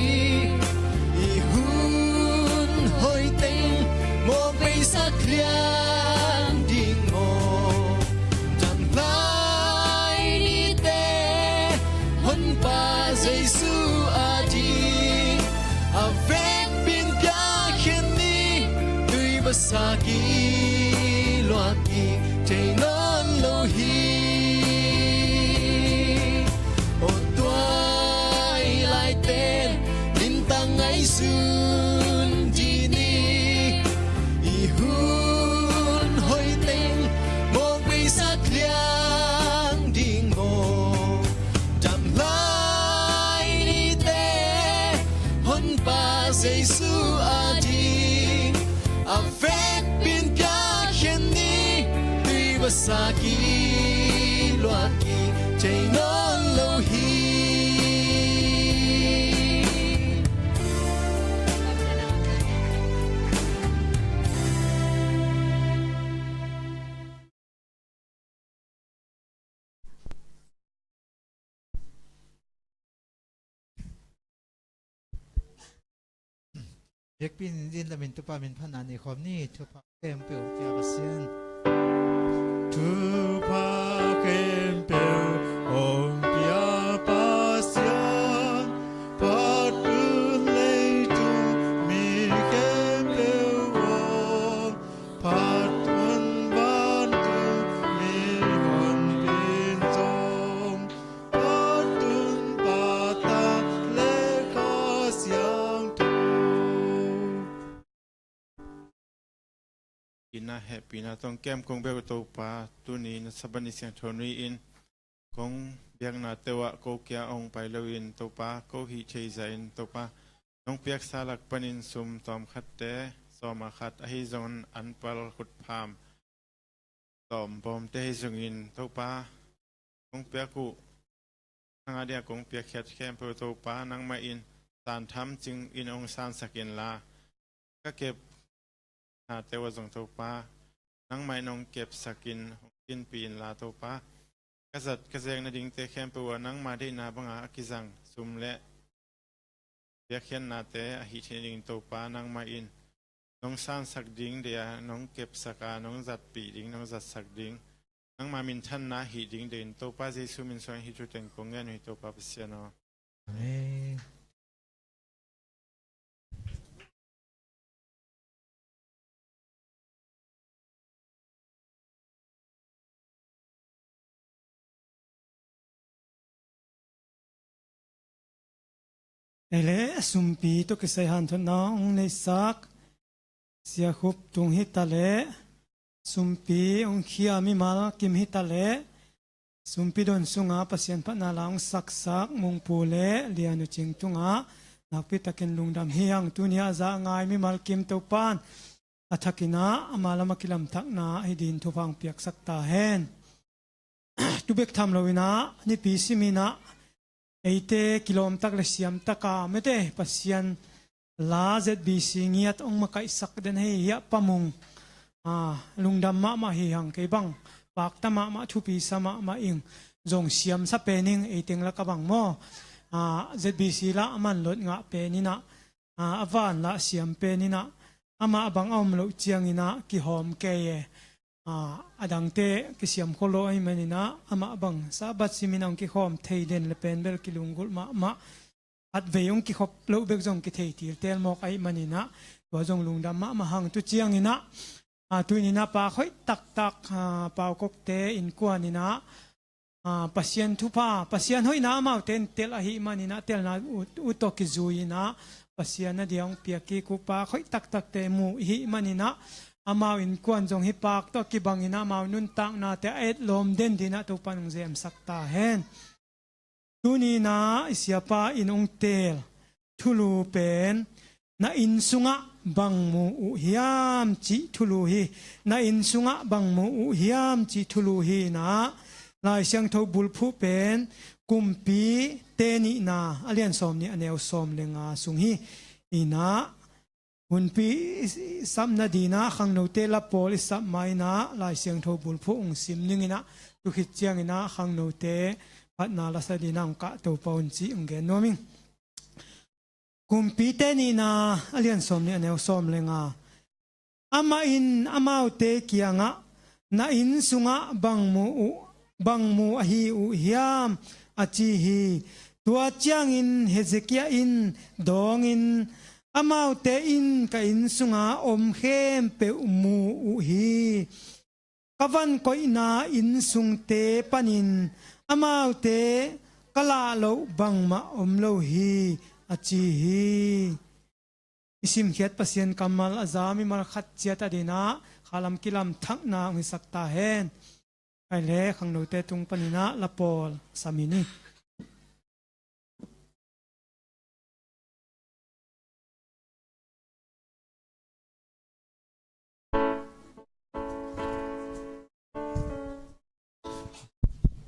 I hun hoih teng mawk beisak liang ding maw? Dam lai nite Honpa Jesu ading a vekpi-in piakkhiat ni. Tui basa kiluah kik thei nawn lo hi. Aw tuailaite, limtak ngaihsun dih ni. I hun hoih teng mawk beisak liang ding maw? Dam lai nite Honpa Jesu ading a vekpi-in piakkhiat ni. Tui basa kiluah kik thei nawn lo hi. Biakpi in din lamin Topa min phatna nei khawm ni. Thupha khempeuh pia Pasian. Thupha khempeuh hong pia Pasian, phat un leitung mi khempeuh aw, phat un vantung mihonpi in zong, phat un Pa, Tapa le Kha Siangtho. Ina hehpihna tawh kem kong bek uh Topa, tuni na Sabbath ni siangtho ni-in kong biaknate uh ah ko kia hong pai loin Topa, ko hih thei zahin Topa, nong piaksa lak panin sum tawmkhatte, sawma khat ahi zongin anpal khutpham tawmbawmte ahi zongin Topa, kong piak uh, nang a dia kong piakkhiat khempeuh Topa, nangmah in santham cingin hong sansak inla, ka kep nate uh a zong Topa, nangmah in hong kepsakin hong kinpih inla Topa, ka zat ka zek nadingte khempeuh ah nangma deihna banga a kizang sum le piakkhiatnate ahih theih nadingin Topa, nangmah in nong sansak ding deih a, nong kepsak a, nong zatpih ding, nong zatsak ding, nangma minthanna ahih ding deihin Topa Jesu min suangin hih thu teng kong ngen uh hi Topa Pasian aw. Amen. Ei le, sumpi tawh kisai hanthotna hong neihsak Sia Khup Tung hi ta le, sumpi hong khia mimal kim hi ta le, sumpi don sunga Pasian phatna la hong saksak Mungpu le Lian U Cing tungah nakpi takin lungdam hi hang. Tuni a za a ngai mimal kim Topan a thakin ah ama lam a kilamthakna hi dingin thupha hong piaksak ta hen. Tu bek tham loin ah nipi simin ah eite kilawmtak le siamtak a mete Pasian la Z B C ngiat hong makaihsak den hi hiah pamung. Ah, lungdam mahmah hi hang. Kei bang pakta mahmah, thupisa mahmah ing. Zong siamsa pen ing, ei teng lak a bang maw. Ah, Z B C la a manlot ngah pen in ah, ah, a van la siam pen in ah, amah bang a om loh ciangin ah kihawm kei e. Ah, a dangte kisiam kholo ahih manin ah, amah bang Sabbath simin ah hong kikhawm thei den le pen bel kilunggulh mahmah. Khatvei hong kikhop loh bek zong kithei tiltel mawk ahih manin ah, tua zong lungdam mahmah hang. Tu ciangin ah, ah, tu in ah pak hoih taktak, ah, Pau Kokte innkuan in ah, ah, Pasian thupha, Pasian hoihna amaute in tel ahih manin ah, telna ut, ut tawh kizui in ah, Pasian a dia hong piak kik uh pak hoih taktakte mu i hih manin ah, amau innkuan zong hih pak tawh kibangin ah, amau nuntaknate a etlawm den dingin ah Topan hong zemsak ta hen. Tuni in ah i siapa in hong teel thulu pen, "Na inn sungah bang mu uh hiam?" cih thulu hi. "Na inn sungah bang mu uh hiam?" cih thulu hi in ah, Lai Siangtho bulphuh pen Kumpite Nihna a lian sawm nih a neu sawm le nga sung hi. In ah hunpi i sap nadingin ah khangnote la pawl i sap ma in ah Lai Siangtho bulphuh hong sim ning in ah, tu khit ciangin ah khangnote phatna la sa dingin ah hong kahto pah un cih hong gen nuam ing. Kumpite Nihna a lian sawm nih a neu sawm le nga. Amah in amaute kiangah, "Na inn sungah bang mu uh, bang mu ahi uh hiam?" a ci hi. Tua ciangin Hezekiah in dawngin, "Amaute in ka inn sunga om khempeuh mu uh hi. Ka van koihna inn sungte panin amaute ka lah loh bangmah om lo hi," a ci hi. I simkhiat Pasian kammal a za mimal khat ciat adingin ah khalam kilamthakna hong hisak ta hen. Ai le, khangnote tung panin ah la pawl sa mi ni.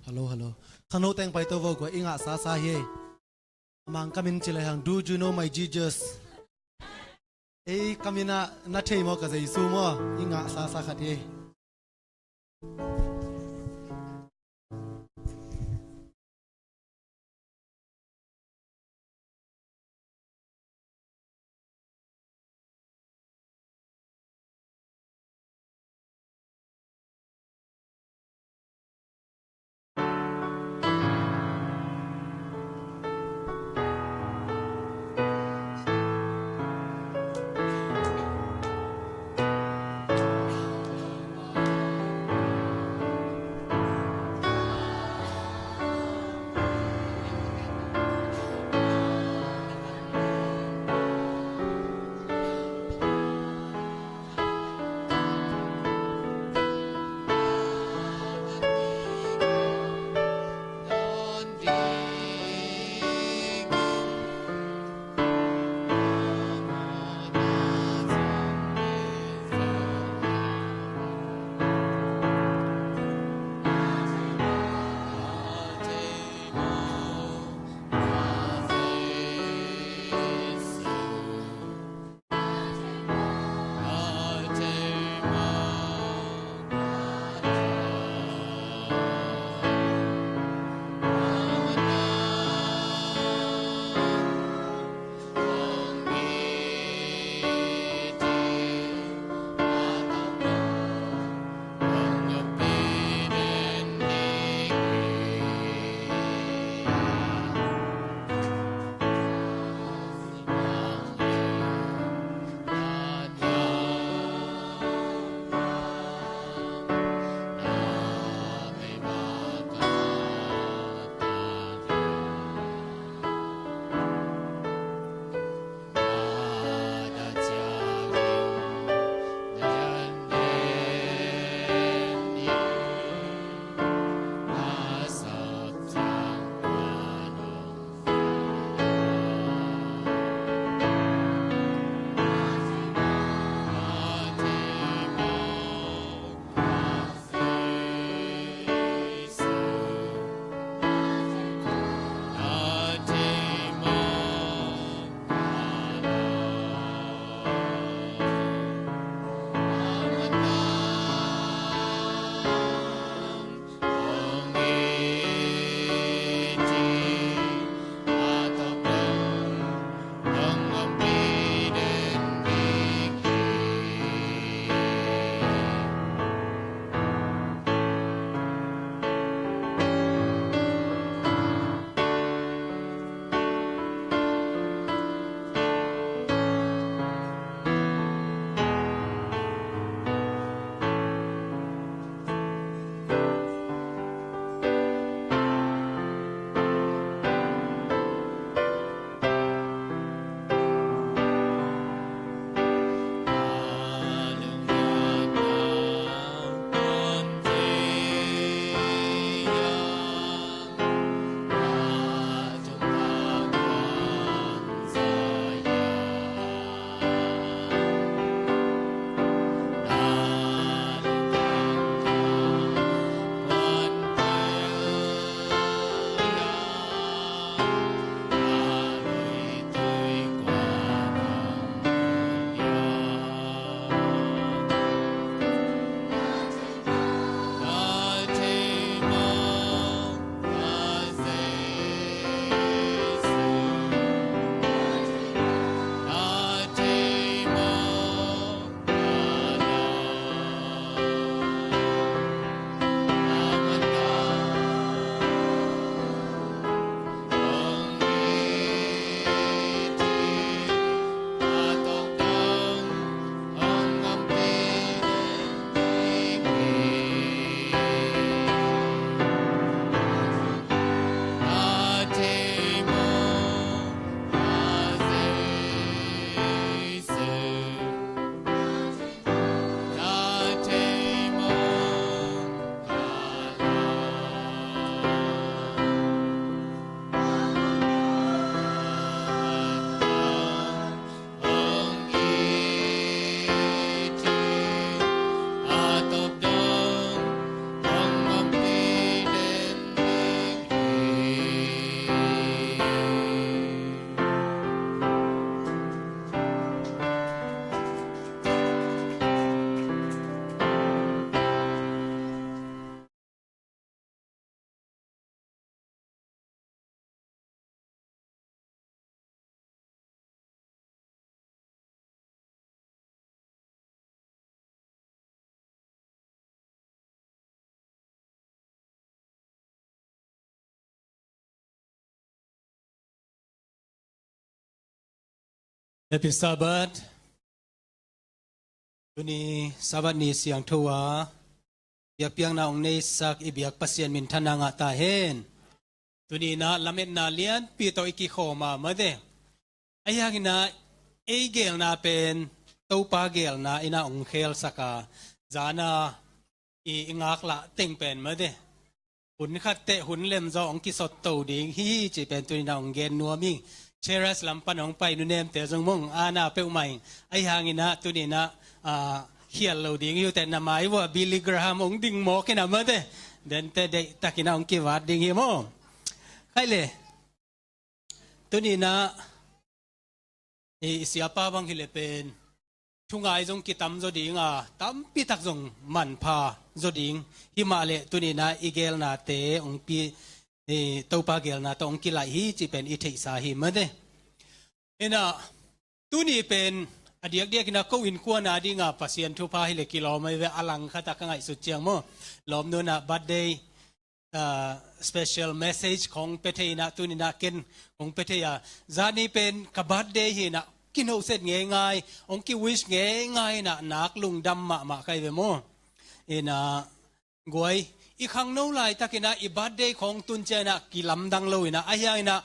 Hello, hello. Khangno teng paito vo, kua i ngah sasa hi. Mangkam in ci lai hang, "Do you know my Jesus?" Ei kam in ah, "Na thei maw ka Jesu maw?" I ngah sasa khat hi. Happy Sabbath. Tuni Sabbath ni siangtho a biakpiakna hong neisak i biak Pasian minthanna ngah ta hen. Tuni inah lametna lianpi tawh i kikhawm a, mate. Ahi hangin ah ei geelna pen Topa geelna inah hong khelsak a, zana i, i ngaklah teng pen, mate, hun khat teh hun lem zaw hong kisot to ding hi, cih pen tuni inah hong gen nuam ing. Cheras lam pan hong pai nunemte zong mong ana peuhmah ing. Ahi hangin ah tuni inah, ah, khial lo ding hi uh teh, na mai uah Billy Graham hong ding mawk inah, mate, dente deihtak inah hong kivat ding hi maw. Khai le. Tuni inah i, i siapa bang hileh pen thungai zong kitam zaw ding a, tampi tak zong manpha zaw ding. Himah leh tuni inah i geelnate hong pi, i Topa geelna tawh hong kilaih hi, cih pen i theihsa hi, mate. Inah tuni pen a diakdiak inah ko innkuan a ding a Pasian thupha hileh kilawm ahi ve, a langkhat ah ka ngaihsut ciang maw. Lawmnu inah birthday, ah, special message kong pia thei inah, tuni inah ken kong pia thei a, zani pen ka birthday hi inah kinohset ngeingai, hong ki-wish ngeingai inah nak lungdam mahmah ka hi ve maw. Inah guai, i khangno laitak inah i birthday khawng tun ciang inah kilamdang lo inah, ahi hang inah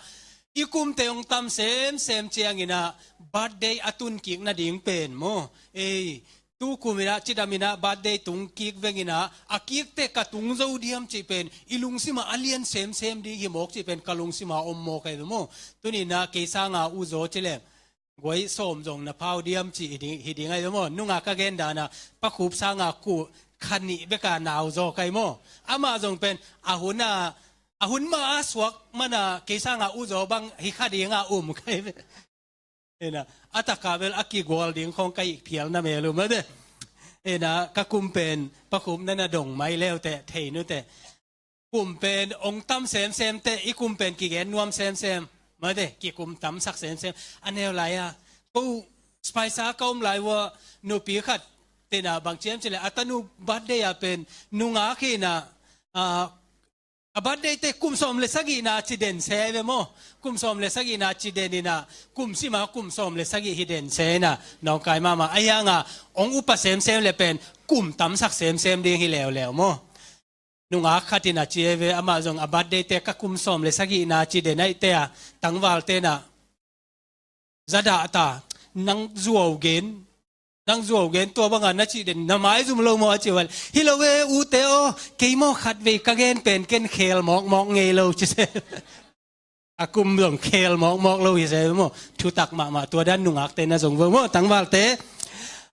i kumte hong tam semsem ciang inah birthday a tun kik nading pen maw. Ei, tu kum inah cidam inah birthday tung kik veng inah, a kik teh ka tung zo diam cih pen i lungsim ah a lian semsem ding hi mawk, cih pen ka lungsim ah om mawk ahi ve maw. Tuni inah kei sanga u zaw ci leh guai sawm zong na pau diam cih hi ding, hi ding ahi ve maw. Nungak ka gen dan ah Pa Khup sanga kua kha nih bek a nau zaw ka hi maw. Amah zong pen a hun a, a hun mah a suak man a kei sanga u zaw bang hi kha ding a um ka hi ve. Inah a tak ah bel a kigual ding khawng ka hih phial na mel uh, mate. Inah ka kum pen Pa Khup na na dong mai le uh teh, thei nu teh. Kum pen hong tam semsem teh, i kum pen kigen nuam semsem, mate, kikum tamsak semsem. A neu lai a, ko Spicer ka om lai uah nupi khat te inah bang ci hiam cih leh a tanu birthday ah pen nungak hi inah, ah, a birthday teh kum sawm le sagihna ci den se ahi ve maw. Kum sawm le sagihna ci den inah kum sim a kum sawm le sagih hi den se inah nawngkai mahmah. Ahi hang a hong upa semsem leh pen kum tamsak semsem ding hi leuleu maw. Nungak khat in a ci ahi ve, amah zong a birthday teh ka kum sawm le sagihna ci den ahih teh a, tangvalte inah za dah ta, nang zuau gen, nang zuau gen, tua bang a na cih den, na maizum lo maw a ci val. Hi lo e, ute aw, kei maw khatvei ka gen pen ken khel mawkmawk ngei lo ci se. A kum zong khel mawkmawk lo hi se maw. Thutak mahmah, tua dan nungakte na zong vo maw, tangvalte.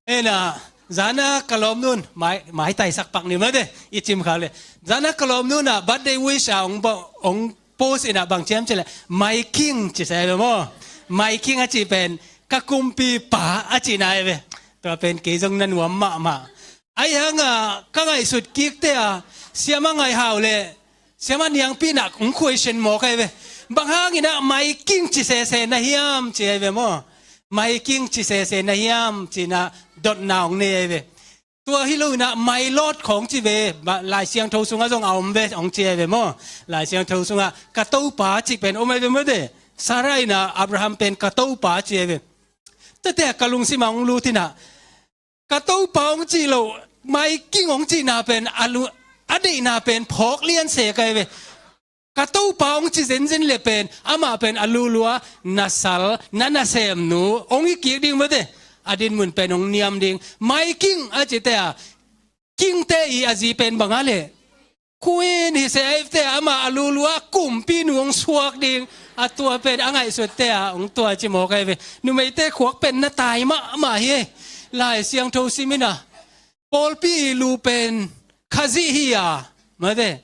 Inah zana ka lawmnu in mai, maitaisak pak ni, mate, i cim khak leh. Zana ka lawmnu inah birthday wish a hong ba, hong post inah bang ci hiam cih leh, "My King," ci se ve maw. "My King" a cih pen ka kumpipa a cihna ahi ve. Tua pen kei zong na nuam mahmah. Ahi hang a ka ngaihsut kik teh a, Siamah Ngaihau leh Siamah Niangpi inah hong question mawk ahi ve. Bang hang inah "My King" ci sese na hiam ci ahi ve maw. "My King" ci sese na hiam ci inah dotna hong nei ahi ve. Tua hi lo inah "My Lord" khawng ci ve, ba, Lai Siangtho sungah zong a om ve, hong ci ahi ve maw. Lai Siangtho sungah "Ka Topa" cih pen om ahi ve, mate. Sarah inah Abraham pen "Ka Topa" ci ahi ve. Tua teh ka lungsim ah hong lut inah, "Ka Topa" hong cih lo, "My King" hong cihna pen a lu, a deihna pen phawk lian se ka hi ve. "Ka Topa" hong ci zenzen leh pen amah pen a lulua na sal, na nasemnu hong hi kik ding, mate. A dinmun pen hong niam ding. "My King" a cih teh a, kingte i a zi pen bang a leh, queen hi se ahi teh a, amah a lulua kumpinu hong suak ding. A tua pen a ngaihsut teh a hong tua ci mawk ahi ve. Numeite khuak pen na tai mahmah hi. Lai Siangtho sim inah, pawlpi i lu pen Khazih hi a, mate.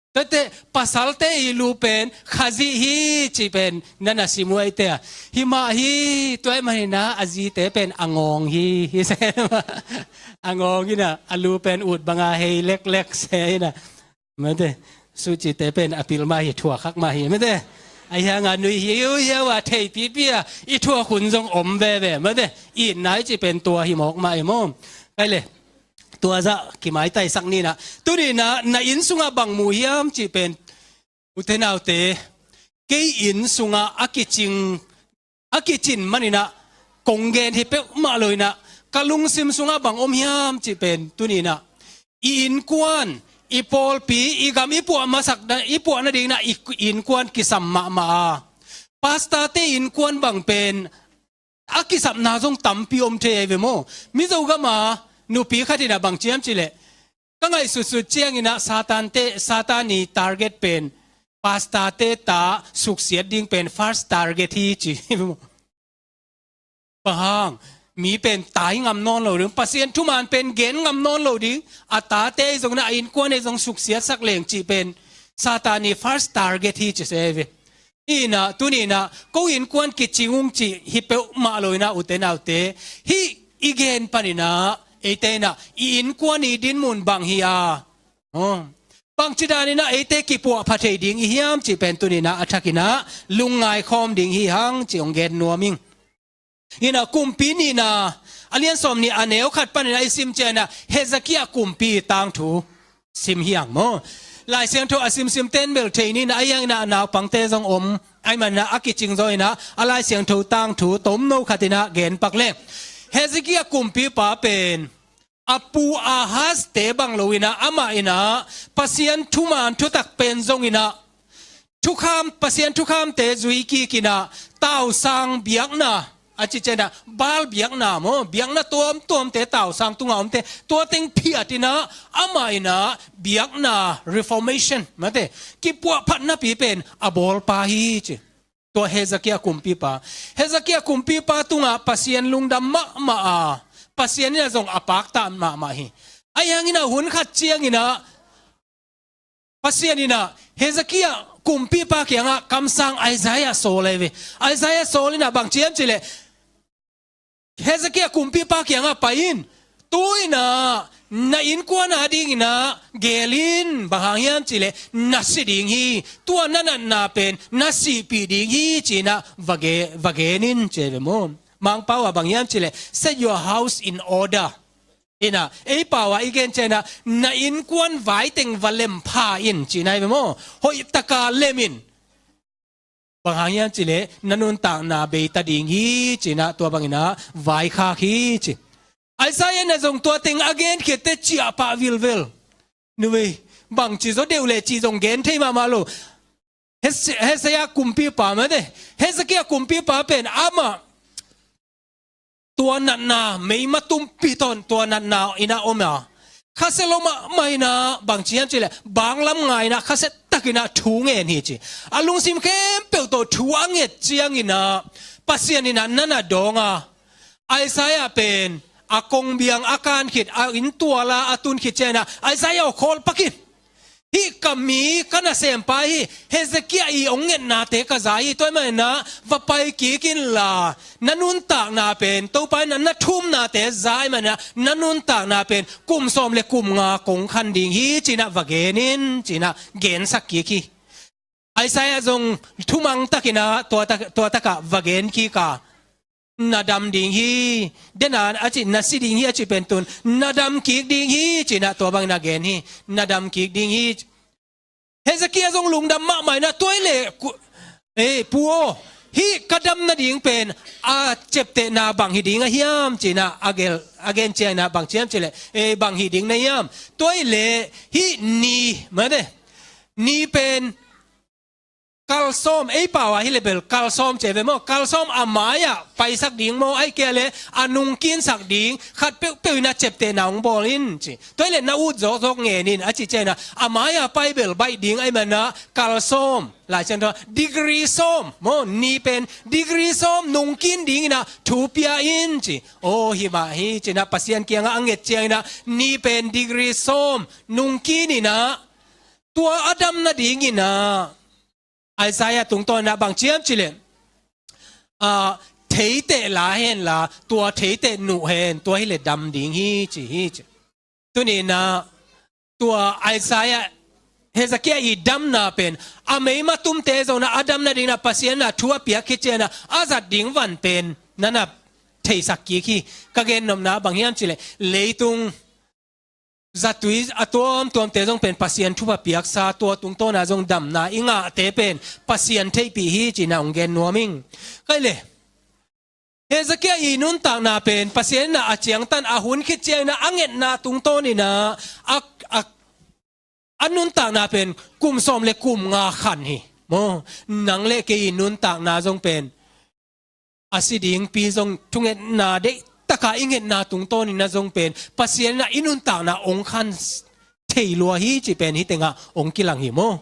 Tua teh pasalte i lu pen Khazih hi cih pen na na sim uh ahih teh a. Hi mah hi, tua ahih manin ah a zite pen a ngawng hi, hi se. A ngawng inah, a lu pen ut bang a hei leklek se inah, mate. Sucite pen a pil mah hi, thuak khak mah hi, mate. Ahi hang a nui hiuhiau a, thei pipi a, i thuak hun zong om veve, mate. Itna i cih pen tua hi mawk mah hi maw. Khai leh. Tua zah kimaitaisak ni inah. Tuni inah na inn sungah bang mu hiam cih pen, ute naute, kei inn sungah a kicing a kicin maninah kong gen hi peuhmah loinah ka lungsim sungah bang om hiam cih pen tuninah i innkuan, i pawlpi, i gam i puah masak, i puah nadinginah i innkuan kisam mahmah a. Pastorte innkuan bang pen a kisapna zong tampi om thei ahi ve maw? Mizo gama nupi khatinah bang ciam cileh ka ngaihsutsut cianginah Satante, Satan i target pen pastorte ta suksiat ding pen first target hi ci. Pahang, mi pen tai ngam nawn lo ding, Pasian thuman pen gen ngam nawn lo ding, a tate zong na a innkuan ei zong suksiatsak leng cih pen Satan i first target hi ci se ve. Inah tuninah ko innkuan kicing ung cih hi peuhmah loinah ute naute, hih i gen paninah eite inah i innkuan i dinmun bang hi a, bangci daninah eite kipuahpha thei ding i hiam cih pen tuninah a thakinah lungngai khawm ding hi hang cih hong gen nuam ing. Inah Kumpi Nihna a lian sawm nih a neu khat paninah i sim cianah Hezekiah kumpi tangthu sim hi hang maw? Lai Siangtho a simsim ten bel thei ninah a hianginah a naupangte zong om ahi manah a kicing zaw inah a Lai Siangtho tangthu tomno khatinah gen pak le. Hezekiah kumpipa pen a pu Ahazte bang loinah amah inah Pasian thuman thutak pen zonginah thukham, Pasian thukhamte zui kikinah tausang biakna a ci cianah Baal biakna maw, biakna tuamtuamte tausang tunga omte tua teng phiatinah amah inah biakna reformation mate kipuahphatnapi pen a bawlpa hi ci. Tua Hezekiah kumpipa, Hezekiah kumpipa tungah Pasian lungdam mahmah a, Pasian inah zong a pakta mahmah hi. A hianginah hun khat cianginah Pasian inah Hezekiah kumpipa kiangah kamsang Isaiah sawl ahi ve. Isaiah sawl inah bang ciam cileh Hezekiah kumpipa kiangah pai in, tu inah na innkuan a dinginah geel in, bang hang hiam cileh na si ding hi, tua na natna pen na sihpih ding hi cinah va gen in ci ve maw? Mangpau ah bang hiam cileh set your house in order. Inah ei pau ah i gen cianah na innkuan vaiteng va lem pha in cihna hi ve maw? Hoihtaka lem in. Bang hang hiam cileh na nuntakna beita ding hi cinah tua banginah vaikhak hi ci. Isaiah inah zong tua teng a genkhiatte ciahpah vilvel. Nuvei, bangci zaw deuh leh cih zong gen thei mahmah lo. Hes-, Hezekiah kumpipa mate, Hezekiah kumpipa pen amah tua natna, meima tumpi tawn tua natna inah om a, khasia lo mahmah inah bangci hiam cileh banglam nga inah khasia takinah thu ngen hi ci. A lungsim khempeuh tawh thu a nget cianginah Pasian inah na na dawng a, Isaiah pen a kongbiang a kan khit, a inntuala a tun khit cianginah Isaiah aw khawl pak in. Hih ka mi ka nasempa hi, Hezekiah i hong ngetnate ka za hi, tua ahih maninah va pai kik inla, na nuntakna pen Topa inah na thumnate za ahih maninah na nuntakna pen kum sawm le kum nga kong khan ding hi cinah va gen in cinah gensak kik hi. Isaiah zong thumang takinah tua tak, tua takah va gen kik a, na dam ding hi. Dena a ci na si ding hi a ci pen tun na dam kik ding hi cinah tua bangin a gen hi. Na dam kik ding hi. Hezekiah zong lungdam mahmah inah tua hileh ku-, eh, pu aw, hih ka dam nading pen a ciaptehna bang hi ding a hiam cinah a gel, a gen cianginah bang ciam cileh, eh, bang hi ding na hiam? Tua hileh hih ni mate, ni pen kalsawm, ei pau ah hi le bel kalsawm ci ve maw? Kalsawm a mai-ah paisak ding maw? Ahih kei leh a nungkinsak ding khat peuhpeuh inah ciaptehna hong bawl in ci. Tua hileh na ut zawkzawk ngen in a ci cianginah a mai-ah pai bel baih ding ahih maninah kalsawm. Lai Siangtho degree sawm maw? Ni pen degree sawm nungkin dinginah thu pia in ci. Aw hi mah hi cinah Pasian kiangah a nget cianginah ni pen degree sawm nungkin inah tua a dam nadinginah Isaiah tungtawn inah bang ciam cileh, ah, theiteh la henla, tua theiteh nuh hen, tua hileh dam ding hi ci hi ci. Tuninah tua Isaiah, Hezekiah i damna pen a meima tumte zong inah a dam nadinginah Pasian inah thu a piak khit cianginah a zat ding van pen na na theisak kik hi. Ka gen nopna bang hiam cileh leitung zatui a tuamtuamte zong pen Pasian thupha piaksa, tua tungtawna zong damna i ngahte pen Pasian theihpih hi cinah hong gen nuam ing. Kei leh Hezekiah i nuntakna pen Pasian in ah a ciangtan a hun khit ciangin ah a ngetna tungtawn in ah a, a, a nuntakna pen kum sawm le kum nga khan hi. Maw, nang le kei i nuntakna zong pen a si dingpi zong thungetna deih taka i ngetna tungtawn in ah zong pen Pasian in ah i nuntakna ong khan thei lua hi cih pen hih tengah ong kilang hi maw.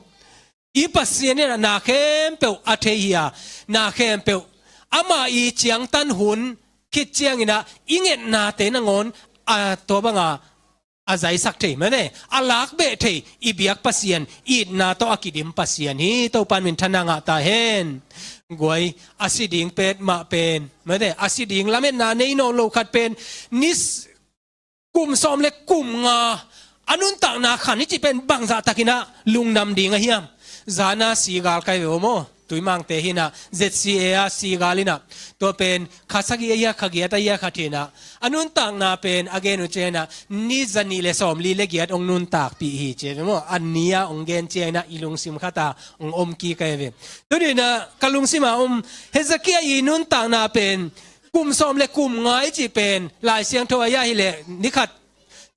I Pasian in ah na khempeuh a thei hi a, na khempeuh ama i ciangtan hun khit ciangin ah i ngetnate nangawn a tua banga a zaisak thei, mane, a lakbeh thei i biak Pasian, itna tawh a kidim Pasian hi. Topa'n minthanna ngah ta hen. Guai, a si ding petmah pen, mane, a si ding lametna nei nawn lo khat pen ni s-, kum sawm le kum nga a nuntakna khan hi cih pen bangzah takin ah lungdam ding a hiam? Zana Sigal kai ve maw. Tuimangte hi in ah, Z C A a Sigal in ah, tua pen kha sagih a hia, kha giat a hia khat hi in ah, a nuntakna pen a gen uh ciangin ah ni zanih le sawmli le giat ong nuntakpih hi ci ve maw. A ni a ong gen ciangin ah i lungsim khat ah ong om kik kai ve. Tuni in ah ka lungsim ah om Hezekiah i nuntakna pen kum sawm le kum nga i cih pen Lai Siangtho a hia hileh ni khat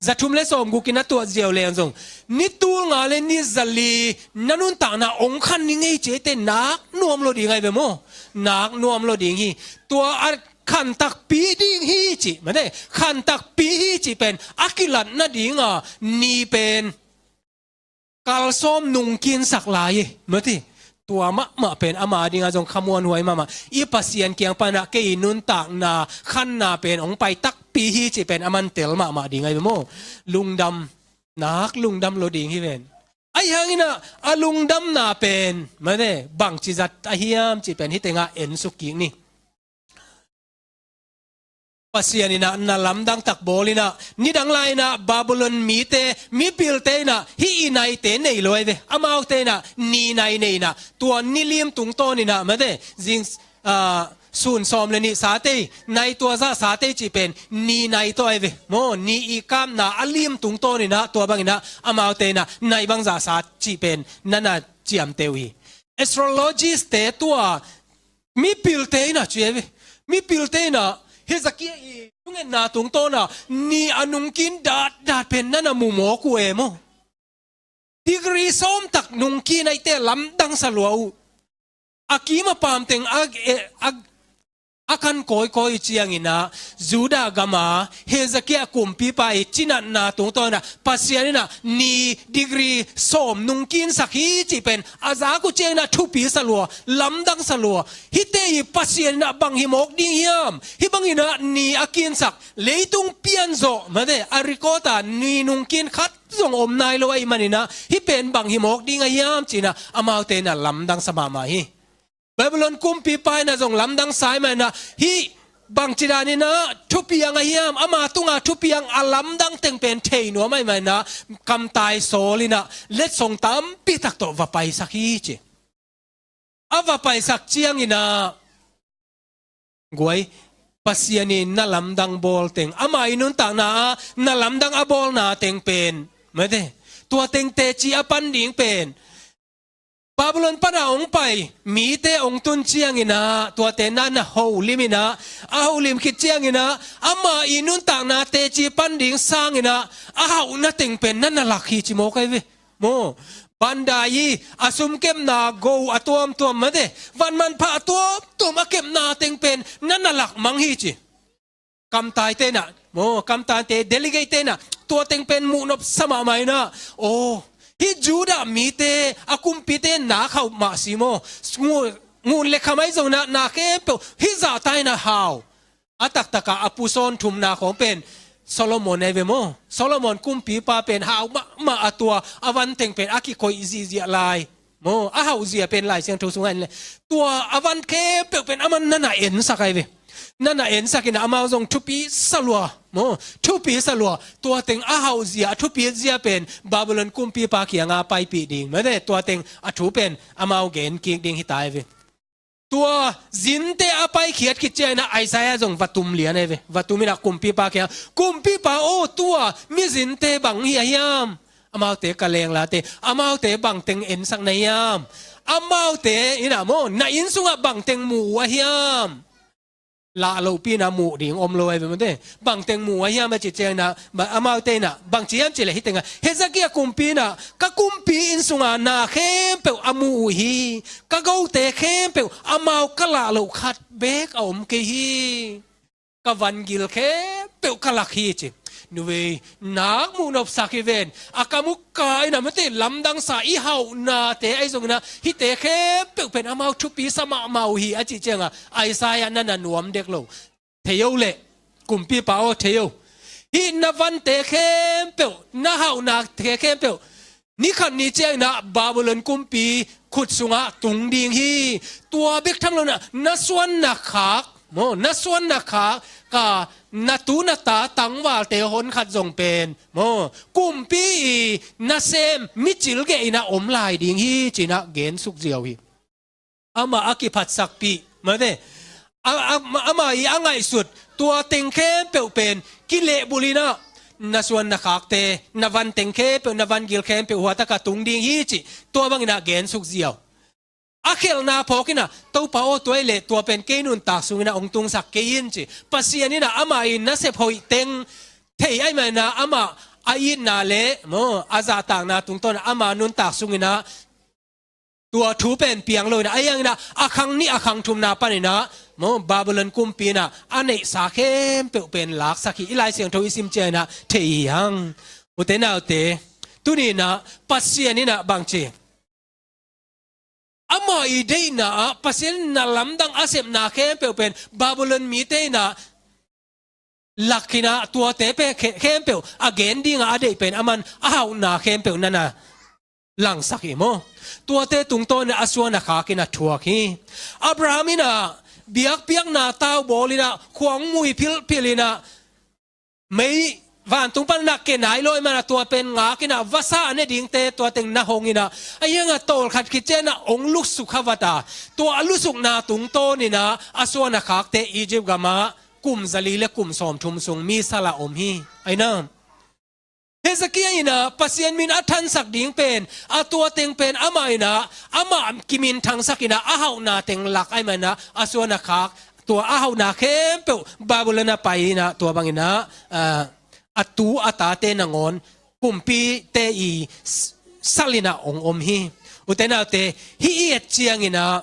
zathum le sawmguk in a tuah ziau leng zong ni tul nga le ni zali na nuntakna ong khan ni ngei ci eite nak nuam lo ding ai ve maw. Nak nuam lo ding hi. Tua a khantakpi ding hi ci, mane, khantakpi hi ci pen a kilat nadinga ni pen kalsawm nungkinsak lai hi, mati. Tua mahmah pen ama dinga zong khamuanhuai mahmah. I Pasian kiang panah kei nuntakna khanna pen ong pai takpi hi cih pen a mantel mahmah ding ai ve maw. Lungdam, nak lungdam lo ding hi ven. Ahi hangin ah a lungdamna pen, mane, bangci zat a hiam cih pen hih tengah ensuk kik ni. Pasian in ah na lamdang tak bawl in ah, nidang lai in ah Babylon mite, mipilte in ah hih i naite nei lo ai ve. Amaute in ah ni nai nei in ah, tua ni lim tungtawn in ah, mate, zing, ah, sun sawm le nih sa tei, nai tua zah sa tei cih pen ni nai tawh ai ve. Maw, ni i kapna a lim tungtawn in ah, tua bang in ah amaute in ah nai bangzah sa cih pen na na ciamteh uh hi. Astrologist-te tua mipilte in ah ci ai ve. Mipilte in ah Hezekiah i thungetna tungtawn ah ni a nungkin datdat pen na na mu mawk uh e maw. Degree sawm tak nungkin ahih teh lamdang sa lua uh. A kim a paam teng a, a, a kan kawikawi ciangin ah Judah gam a Hezekiah kumpipa i cinatna tungtawn ah Pasian in ah ni degree sawm nungkinsak hi cih pen a zak uh ciangin ah thupi sa lua, lamdang sa lua. Hihte i Pasian in ah bang hi mawk ding hiam? Hih bangin ah ni a kinsak, leitung pianzawh, mate, a record ah ni nungkin khat zong om nai lo ahih manin ah hih pen bang hi mawk ding a hiam ci-in ah amaute in ah lamdang sa mahmah hi. Babylon kumpipa in ah zong lamdang sa ahih manin ah hih bangci danin ah thupiang a hiam, ama tunga thupiang a lamdang teng pen thei nuam ahih manin ah kamtai sawl in ah letsong tampi tak tawh va paisak hi ci. A va paisak ciangin ah guai, Pasian in na lamdang bawl teng, ama i nuntakna ah na lamdang a bawlna teng pen, mate, tua teng teci a pan ding pen Babylon pana ong pai mite ong tun ciangin ah tuate na na holim in ah, a holim khit ciangin ah ama i nuntakna teci pan ding sangin ah a hauhna teng pen na na lak hi ci mawk ai ve. Maw, bandai i a sum kepna go a tuamtuam, mate, van manpha a tuamtuam a kepna teng pen na na lak mang hi ci. Kamtaite in ah, maw, kamtaite, delegate-te in ah tua teng pen muhnop sa mahmah in ah, aw, hih Judah mite a kumpite nak hauh mah si maw. Ngun, ngun le kham ahi zongin ah na khempeuh hih zahta in ah hau. A taktak ah a pusawn thumna khawng pen Solomon ai ve maw. Solomon kumpipa pen hau mahmah a, tua a van teng pen a kikoih zihziah lai. Maw, a hauh zia pen Lai Siangtho sungah en leh tua a van khempeuh pen aman na na ensak ai ve. Na na ensak in ah amau zong thupi sa lua. Maw, thupi sa lua. Tua teng a hauh zia, a thupi zia pen Babylon kumpipa kiangah paipih ding, mate, tua teng a thu pen amau gen kik ding hi ta ai ve. Tua zinte a paikhiat khit ciangin ah Isaiah zong va tum lian ai ve. Va tum in ah kumpipa kiangah, kumpipa aw, tua mizinte bang hi a hiam? Amaute ka lenglate, amaute bang teng ensak na hiam? Amaute in ah maw, na inn sungah bang teng mu uh a hiam? lah lohpi in a muh ding om lo ahi ve maw te. Bang teng muh a hiam a cih ciangin a, amaute in a bang ci hiam cih leh hih teng a, Hezekiah kumpi in a, ka kumpi inn sunga na khempeuh a muh uh hi. Ka gote khempeuh amau ka lah loh khat beek a om kei hi. Ka vangil khempeuh ka lak hi ci. Nuvei, nak muh nopsak hi ven. A kam uh ka in a maw te, lamdang sa i hauhnate ahi zongin a, hihte khempeuh pen amau thupi sa mahmah uh hi a cih ciangin a, Isaiah na na nuam dek lo. Thei o leh, kumpipa aw, thei o. Hih na vante khempeuh, na hauhnate khempeuh, ni khat ni ciangin a Babylon kumpi khut sungah tung ding hi. Tua bek tham lo in a, na suan na khak maw, na suan na khak a, na tu na ta tangvalte hon khat zong pen maw, kumpi i nasem mi cilgeh in a om lai ding hi ci in a gen suk ziau hi. Amah a kiphatsakpih maw te, a, a, amah i a ngaihsut tua teng khempeuh pen kilehbulh in a, na suan na khakte, na van teng khempeuh, na vangil khempeuh hua tak a tung ding hi ci. Tua bangin a gen suk ziau. A khelhna phawk in a, Topa aw, tua hi leh tua pen kei nuntak sungin a hong tungsak kei in ci. Pasian in a amah i nasep hoih teng thei ahih manin a, amah a itna leh maw, a zahtakna tungtawn a ama nuntak sungin a tua thu pen piang lo in a, ahi hangin a, a khang nih a khang thumna panin a maw, Babylon kumpi in a a neihsa khempeuh pen laksak hi. I Lai Siangtho i sim ciangin a thei hi hang. Ute naute, tuni in a Pasian in a bang ci, amah i deihna ah Pasian in a lamdang a sepna khempeuh pen Babylon mite in a lak in a, tuate pen khe-, khempeuh a gen ding a, a deih pen aman a hauhna khempeuh na na langsak hi maw. Tuate tungtawn in a suan a khak in a thuak hi. Abraham in a biakpiakna tau bawl in a, khua hong mui philphil in a, mei vantung pan in a ke nai lo ahih manin a tua pen ngak in a, vasa a ne dingte tua teng na hong in a, ahi hangin a tawlkhat khit ciangin a hong luksuk kha vat a, tua a luksukna tungtawn in a, a suan a khakte Egypt gam ah kum zali leh kum sawmthum sung mi sal a om hi. Ahi na, Hezekiah in a Pasian min a thansak ding pen, a tua teng pen amah in a, amah kiminthangsak in a, a hauhna teng lak ahih manin a, a suan a khak, tua a hauhna khempeuh Babylon ah pai in a, tua bangin a, a, a tu a tate nangawn kumpite i s-, sal in a hong om hi. Ute naute, hih i et ciangin a,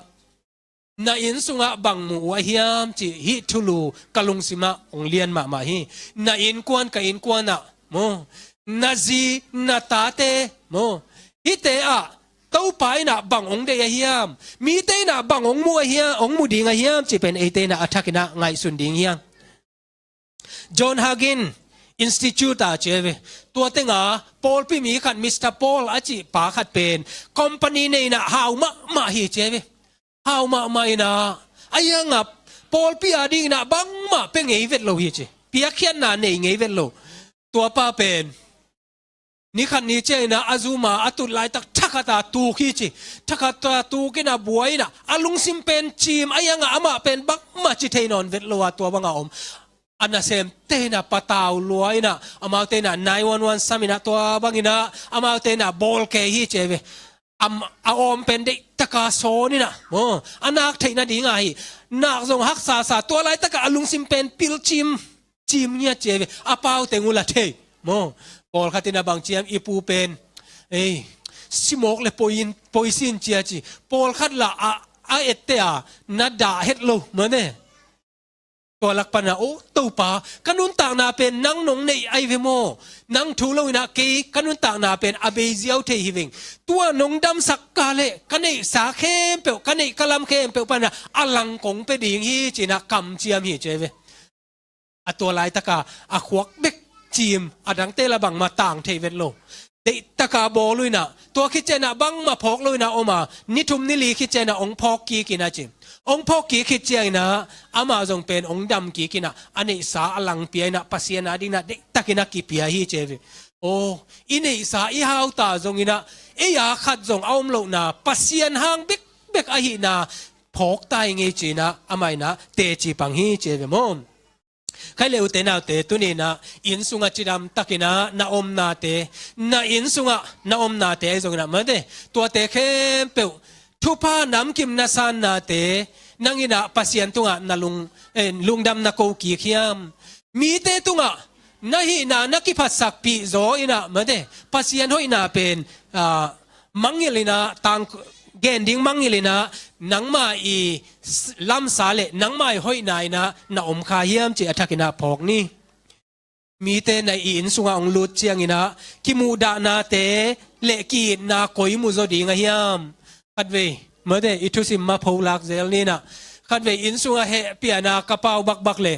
na inn sungah bang mu uh a hiam cih hih thulu ka lungsim ah hong lian mahmah hi. Na innkuan, ka innkuan ah maw, na zi, na tate maw, hihte ah Topa in a bang hong deih a hiam, mite in a bang hong mu a hiam, hong mu ding a hiam cih pen eite in a a thak in a ngaihsun ding hi hang. John Hagin Institute a ci ve. Tua teng a pawlpi mi khat, Mister Paul a cih pa khat pen company nei in a hau mahmah hi ci ve. Hau mahmah in a, ahi hangin a pawlpi a ding in a bangmah pia ngei vet lo hi ci. Piakkhiatna nei ngei vet lo. Tua pa pen ni khat ni ciangin a, a zum a a tut laitak thakhat a tuk hi ci. Thakhat a tuk in a buai in a, a lungsim pen cim, ahi hangin a amah pen bangmah ci thei nawn vet lo a, tua bang a om. A nasemte in a patau lua in a, amaute in a nine one one sam in a, tua bangin a amaute in a bawl kei hi ci ve. Am, a awm pen deih tak a sawn in a maw, a nak theih nading a hi. Nak zong haksa sa, tua laitak a a lungsim pen pil cim, cim ngiat ci ve. A pau teng uh la thei maw. Pawlkhat in a bang ci hiam, i pu pen, ei, simawk leh poi in, poi sin ci a ci. Pawlkhat la a, a ette a na dah het lo maw ne. Tua lak pan a, "O Topa, ka nuntakna pen nang nong neih ahi ve maw? Nang thu lo in a kei ka nuntakna pen a bei ziau thei hi veng. Tua nong damsak kei leh ka neihsa khempeuh, ka neih ka lam khempeuh pan a a lang kong pia ding hi," ci in a kamciam hi ci ve. A tua laitak a a khuak bek cim, a dangte la bangmah tang thei vet lo. Deihtak a bawl uh in a, tua khit ciang in a bangmah phawk lo in a om a, ni thum ni li khit ciang in a hong phawk kik in a ci. Hong phawk kik khit ciang in a, amah zong pen hong dam kik in a, a neihsa a lang pia in a, Pasian a ding in a deihtak in a kipia hi ci ve. Aw, i neihsa i hau ta zongin a, ei a khat zong a om lohna, Pasian hang bekbek ahihna phawk ta ing ei ci in a, amah in a teci pang hi ci ve maw. Khai le, ute naute, tuni in a inn sungah cidam takin a na omnate, na inn sungah na omnate ahi zongin a, mate, tuate khempeuh thupha namkim na sannate, nang in ah Pasian tungah na lung, eh, lungdam na ko kik hiam? Mite tungah na hihna na kiphatsakpih zaw in ah, mate, Pasian hoihna pen, ah, mangngilh in ah, tang gen ding mangngilh in ah, nangmah i s-, lamsa le nangmah i hoihna in ah na om kha hiam cih a thak in ah phawk ni. Mite na i inn sungah hong lut ciangin ah, kimuhdahnate le ki-itna koi mu zaw ding a hiam? Khatvei, mate, i thusim mah pholak zel ni in ah. Khatvei inn sungah heh pian a ka pau bakbak le,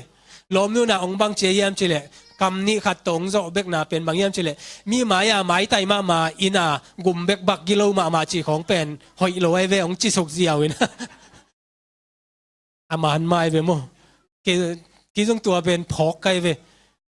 lawmnu in ah hong bang ci hiam cih leh, kam nih khat tawh hong zawh bekna pen bang hiam cih leh, mi mai-ah maitai mahmah inn a gum bekbak gilo mahmah cih khawng pen hoih lo ahi ve, hong ci suk ziau in ah. A man mai ve maw. Kei, kei zong tua pen phawk kai ve.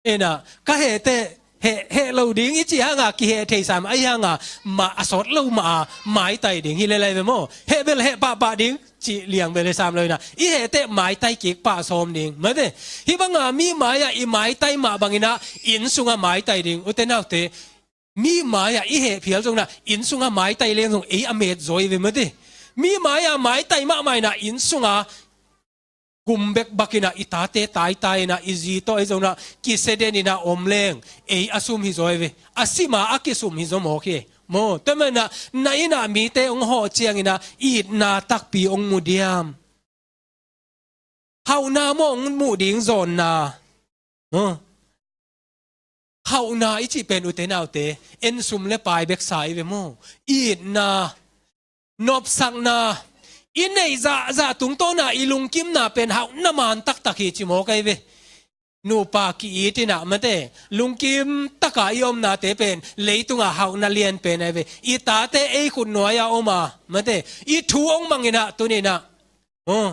En ah, ka heh teh, heh, heh lo ding i cih hang a, kiheh thei sam ahi hang a, mah a sawt lo mah a, maitai ding hi le lai ve maw. Heh bel heh pahpah ding, cih liang bel heh sam lo in ah. I heh teh maitai kik pah sawm ding. Mate, hih bang a mi mai-ah i maitai mah bang in ah, inn sungah maitai ding. Ute naute, mi mai-ah i heh phial zong in ah, inn sungah maitai leng zong ei a met zaw hi ve mate. Mi mai-ah maitai mahmah in ah, inn sungah gum bekbak in ah, i tate taitai in ah, i zi tawh ahi zong in ah, kisia den in ah om leng, ei a sum hi zaw hi ve. A sim a, a kisum hi zaw mawk hi. Maw, tua manin ah, na inn ah mite hong hawh ciangin ah, itna takpi hong mu diam? Hauhna maw hong muh ding, zawnna? Maw? Hauhna i cih pen, ute naute, en sum le pai bek sa hi ve maw. Itna, nopsakna, i neih zahzah tungtawn a i lungkimna pen hauhna man taktak hi ci mawk ahi ve. Nupa ki-it in ah, mate, lungkim tak a i omnate pen leitung a hauhna lian pen ahi ve. I tate ei khut nuai a om a, mate, i thu hong mang in ah, tuni in ah, aw,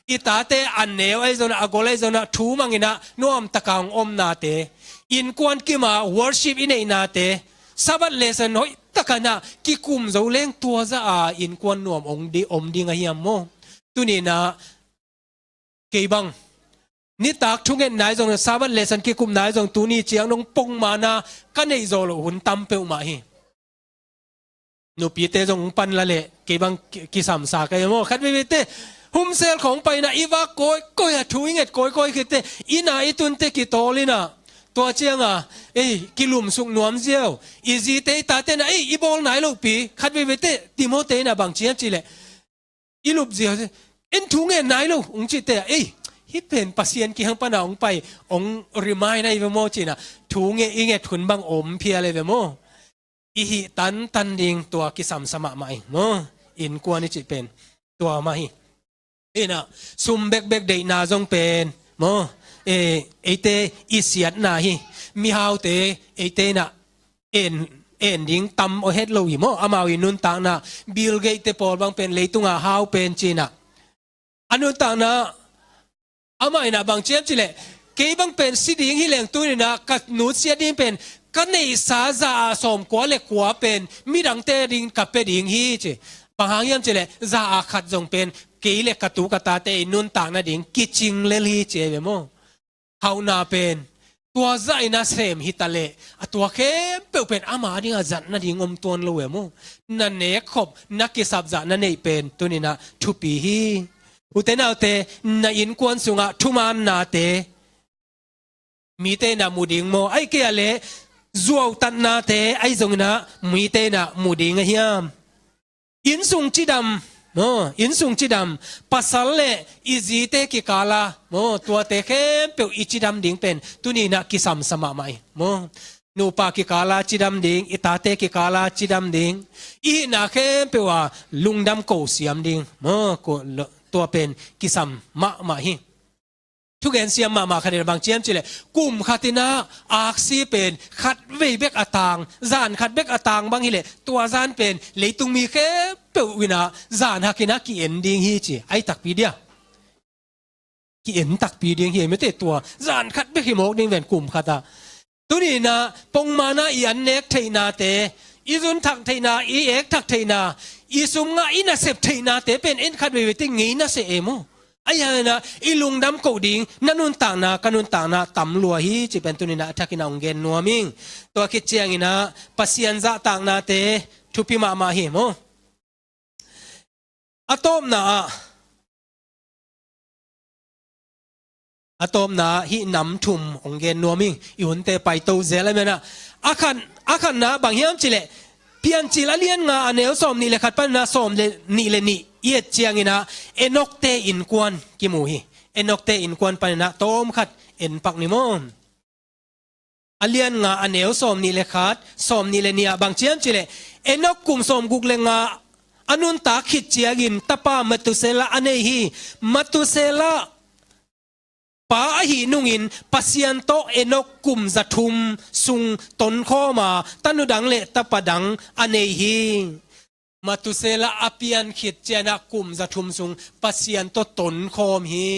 i tate a neu ahi zong in ah, a gol ahi zong in ah, thu mang in ah nuam tak a hong omnate, innkuan kim a worship i neihnate, Sabbath lesson hoih tak a in ah kikum zo leng, tua zah a innkuan nuam hong di, om ding a hiam maw? Tuni in ah, kei bang, nitak thungetna ahi zong, Sabbath lesson kikupna ahi zong, tuni ciang dong pongman a ka neih zawh loh hun tam peuhmah hi. Nupite zong hong pan la leh, kei bang ki-, kisamsa ka hi maw. Khat veivei teh, home cell khawng pai in ah, i vak kawikawi a, thu i nget kawikawi khit teh, inn a i tun teh kitawl in ah, tua ciang a, ei, kilumsuk nuam ziau. I zite, i tate in ah, ei, i bawl nai lopi. Khat veivei teh, Timothy in ah bang ci hiam cih leh, i lup ziau, en thu ngen nai lo, hong cih teh, ei, hih pen Pasian kiang pan a hong pai, hong remind ahi ve maw, ci in ah, thu nge i nget hun bang om phial ahi ve maw. I hih tantan ding, tua kisamsa mahmah hi maw. Innkuan i cih pen tua mah hi. In ah, sum bekbek deihna zong pen maw, eh, eite i siatna hi. Mihaute eite in ah en, en ding tam aw het lo hi maw. Amau i nuntakna, Bill Gates te pawl bang pen leitung a hau pen, ci in ah, a nuntakna, amah in ah bang ci hiam cih leh, kei bang pen si ding hi leng, tuni in ah ka nutsiat ding pen, ka neihsa za ah sawmkua le kua pen midangte ding ka pia ding hi, ci. Bang hang hiam cih leh, za ah khat zong pen kei le ka tu ka tate i nuntakna ding kicing lel hi, ci ahi ve maw. Hauhna pen tua zah in ah sem hi ta leh, a tua khempeuh pen ama ding a zat nading om tuan lo e maw. Na nek khop, na kisap zah na neih pen tuni in ah thupi hi. Ute naute, na innkuan sungah thumannate, mite in ah mu ding maw, ahih kei a leh zuautatnate ahi zong in ah mite in ah mu ding a hiam? Innsung cidam, maw, innsung cidam, pasal le i zite kikal a, maw, tuate khempeuh i cidam ding pen tuni in ah kisamsa mahmah hi, maw. Nupa kikal a cidam ding, i tate kikal a cidam ding, i hihna khempeuh a lungdam ko siam ding, maw, ko lo, tua pen kisam mahmah hi. Thugen siam mahmah khat in ah bang ci hiam cih leh, kum khat in ah aksi pen khat vei bek a tang, zan khat bek a tang bang hi leh, tua zan pen leitung mi khempeuh in ah zan hak in ah ki-en ding hi, ci. Ahi takpi dia? Ki-en takpi ding hi, mite, tua zan khat bek hi mawk ding ven, kum khat ah. Tuni in ah pongman a i an nek theihnate, i zun thak theihna, i ek thak theihna, i sum ngah, i nasep theihnate pen en khat veivei teh ngei na seh e maw. Ahi hang in ah i lungdam ko ding na nuntakna, ka nuntakna tam lua hi, cih pen tuni in ah a thak in ah hong gen nuam ing. Tua khit ciangin ah Pasian zahtaknate thupi mahmah hi maw. A tawpna ah, A tawpna hih nam thum hong gen nuam ing, i hunte paito zel a menah. A khan, a khanna bang hiam cileh, Piancil a lian nga a neu sawm nih le khat paninah sawm le nih le nih i et cianginah Enokte innkuan kimu hi. Enokte innkuan paninah tawm khat en pak ni maw. A lian nga a neu sawm nih le khat, sawm nih le nih ah bang ciam cileh, Enok kum sawm guk le nga a nuntak khit ciangin tapa Matusela a nei hi. Matusela pa ahi nungin Pasian tawh Enok kum za thum sung tonkhawma tanu dang le tapa dang a nei hi. Matusela a pian khit cianah kum za thum sung Pasian tawh tonkhawm hi.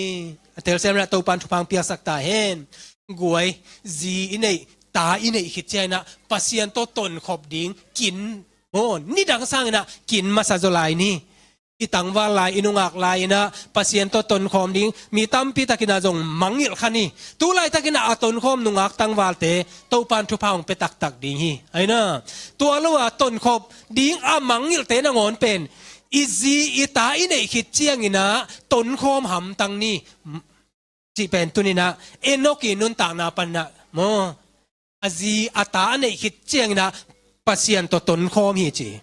A telsiamna Topan thupha piaksak ta hen. Guai, zi i neih, ta i neih khit cianah Pasian tawh tonkhop ding kin maw, nidang sanginah kin masa zaw lai ni. I tangval lai, i nungak lai inah Pasian tawh tonkhawm ding mi tampi takinah zong mangngilh kha ni. Tu laitakinah a tonkhawm nungak tangvalte Topan thupha hong pia taktak ding hi. Aina, tua lo a tonkhop ding a mangngilhte nangawn pen i zi i ta i neih khit cianginah tonkhawm hamtang ni. Cih pen tuninah Enok i nuntakna panah maw, a zi a ta a neih khit cianginah Pasian tawh tonkhawm hi ci.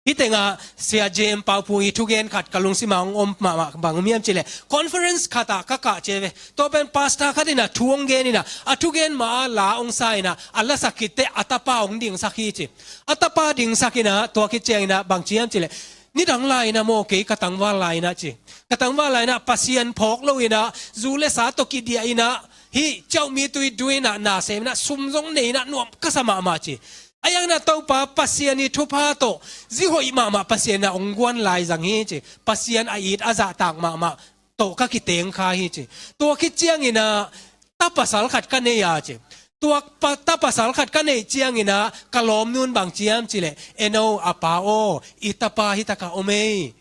Hih tengah Sia Jem Pau Phu i thugen khat ka lungsima hong om mahmah, bang om hiam cileh, conference khatah ka kah cia ve. Tua pen pastor khat inah thu hong gen inah, a thugen mah a la hong sa inah, a lasak khitteh a tapa hong dingsak hi ci. A tapa dingsak inah tua khit cianginah bang ci hiam cileh, nidang lai inah maw, kei ka tangval lai inah ci. Ka tangval lai inah Pasian phawk lo inah, zu le sa tawh kidiah inah, hih ciauh mi tui dui inah, na sem inah, sum zong nei inah nuam ka sa mahmah ci. A iang inah Topa Pasian i thupha tawh zi hoih mahmah Pasian inah hong guan lai zang hi ci. Pasian a it a zahtak mahmah tawh ka kiteng kha hi ci. Tua khit cianginah ta pasal khat ka nei a ci. Tua pa, ta pasal khat ka neih cianginah ka lawmnun bang ciam cileh, Eno a pa aw, i tapa hitakah om ei.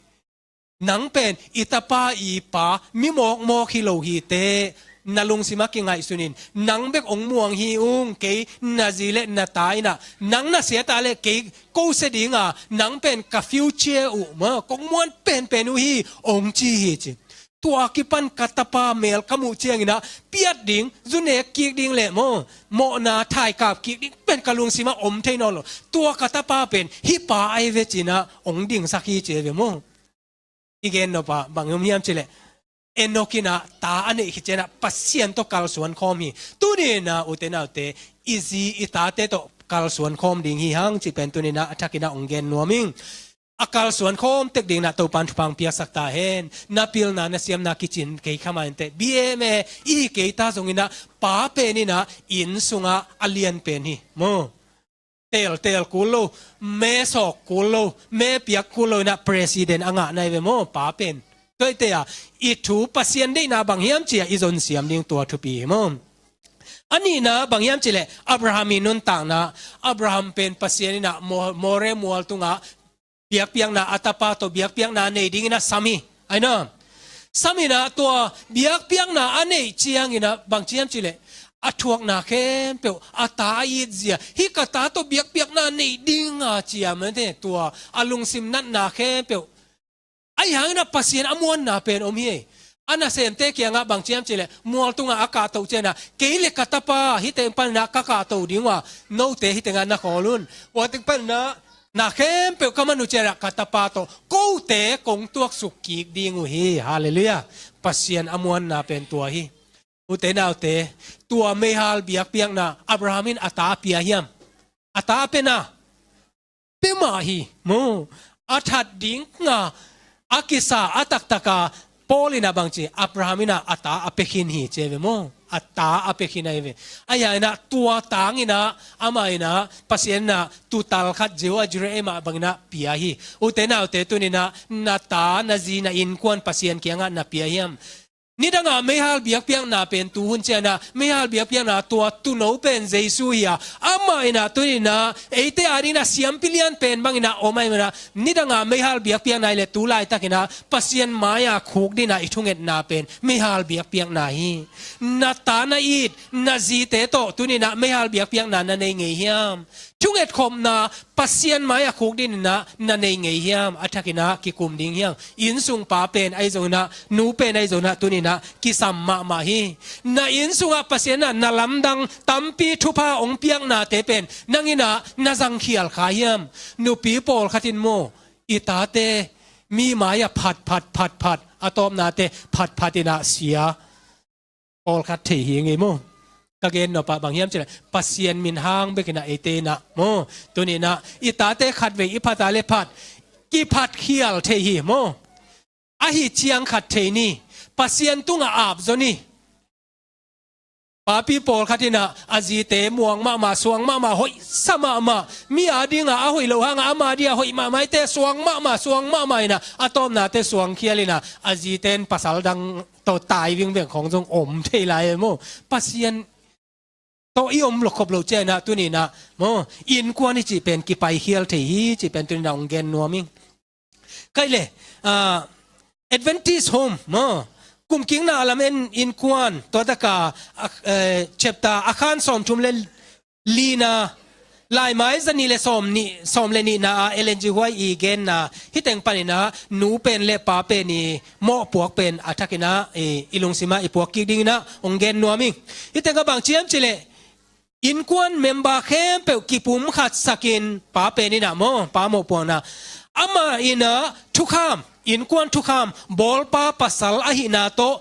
Nang pen i tapa i pa mi mawkmawk hi lo hi teh, na lungsimah kingaihsunin, nang bek hong muang hi ung, kei na zi le na ta inah, nang na sia ta le kei ko sia dinga, nang pen ka future uh maw, kong muan penpen uh hi, hong ci hi ci. Tua kipan ka tapa mel ka muh cianginah piat ding, zu nek kik ding le maw, mawhna thaikap kik ding pen ka lungsimah om thei nawn lo. Tua ka tapa pen hih pa ai ve cinah hong dingsak hi ci ve maw. I gen nopah bang om hiam cileh, Enok inah ta a neih khit cianah Pasian tawh kalsuan khawm hi. Tuninah ute naute, i zi i tate tawh kalsuan khawm ding hi hang cih pen tuninah a thakinah hong gen nuam ing. A kalsuan khawm tek dinginah Topan thupha piaksak ta hen. Na pilna na siamna kicin kei kha mah inteh, B M A i hi kei ta zonginah pa pen inah inn sungah a lian pen hi maw. Teltel kul lo, me sawk kul lo, me piak kul lo inah president a ngah nai ve maw, pa pen. Tuaite a, i thu Pasian deihna bang hiam cia i zonsiam ding tua thupi hi maw. A nihna bang hiam cileh, Abraham i nuntakna, Abraham pen Pasian inah Mo-, More mual tungah biakpiakna a tapa tawh biakpiakna nei dinginah sam hi. Aina, sam inah tua biakpiakna a neih cianginah bang ciam cileh, a thuakna khempeuh, a ta a itzia, hih ka ta tawh biakpiakna nei dinga ciam ante tua a lungsim natna khempeuh. Ahi hanginah Pasian a muanna pen om hi. A nasemte kiangah bang ciam cileh, mual tungah a kahtoh cianah, kei le ka tapa hih teng paninah ka kahtoh ding uh a, note hih tengah na khawl un. Ua teng paninah na khempeuh ka man uh cianah ka tapa tawh kote kong tuaksuk kik ding uh hi. Halleluiah. Pasian a muanna pen tua hi. Ute naute, tua meihal biakpiakna Abraham in a ta a pia hiam? A ta a pia na? Pia mah hi maw. A that ding nga a kisa a taktaka Paul inah bang ci, Abraham inah a ta a pia khin hi ci ve maw. A ta a pia khin ahi ve. Ahi hanginah tua tanginah amah inah Pasian inah tuutal khat Jehovah Jireh mah banginah pia hi. Ute naute, tuninah na ta, na zi, na innkuan Pasian kiangah na pia hiam? Nidanga meihal biakpiakna pen tuhun cianah, meihal biakpiakna tua tuuno pen Jesu hi a, amah inah tuninah eite adinginah siampi lian pen banginah om ahi manah, nidanga meihal biakpiakna hi le tu laitakinah Pasian mai-a khuk dinah i thungetna pen meihal biakpiakna hi. Na ta na it, na zite tawh tuninah meihal biakpiakna na nei ngei hiam? Thunget etkhopna Pasian mai-ah khukdin inah na nei ngei hiam? A thakinah kikum ding hiam? Innsung pa pen ahi zonginah, nu pen ahi zonginah tuninah kisam mahmah hi. Na innsungah Pasian inah na lamdang tampi thupha hong piaknate pen nanginah na zangkhial kha hiam? Nupi pawlkhat in maw, i tate mi mai-ah phat phat phat phat, a tawpnate phat phat inah sia pawlkhat thei hi ngei maw. Ka gen nop ah bang hiam cileh, Pasian min hang bekinah eite inah maw, tuninah i tate khatvei i phat a le phat, kiphatkhial thei hi maw. Ahi ciang khat thei ni, Pasian tungah ap zaw ni. Papi pawlkhat inah a zite muang mahmah, suang mahmah, hoihsa mahmah, mi a dingah a hoih loh hangah ama dingah hoih mahmah, eite suang mahmah, suang mahmah inah a tawpnate suangkhial inah a zite in pasal dang tawh tai vingveng khawng zong om thei lai e maw. Pasian tawh i om lokhop loh cianginah tuninah maw, innkuan i cih pen kipaikhial thei hi cih pen tuninah hong gen nuam ing. Kaih le, ah, Adventist home maw, kumkikna a lamen innkuan, tua taka, ah, eh, chapter a khan sawmthum le lina, laimai zanih le sawm nih, sawm le nihna ah Ellen G White i genna, hih teng paninah nu pen le pa pen i mawhpuak pen a thakinah i, i lungsimah i puak kik dinginah hong gen nuam ing. Hih teng ah bang ci hiam cileh, innkuan member khempeuh kipumkhatsakin, pa pen inah maw, pa mawhpuakna, amah inah thukham, innkuan thukham, bawlpa pasal ahihna tawh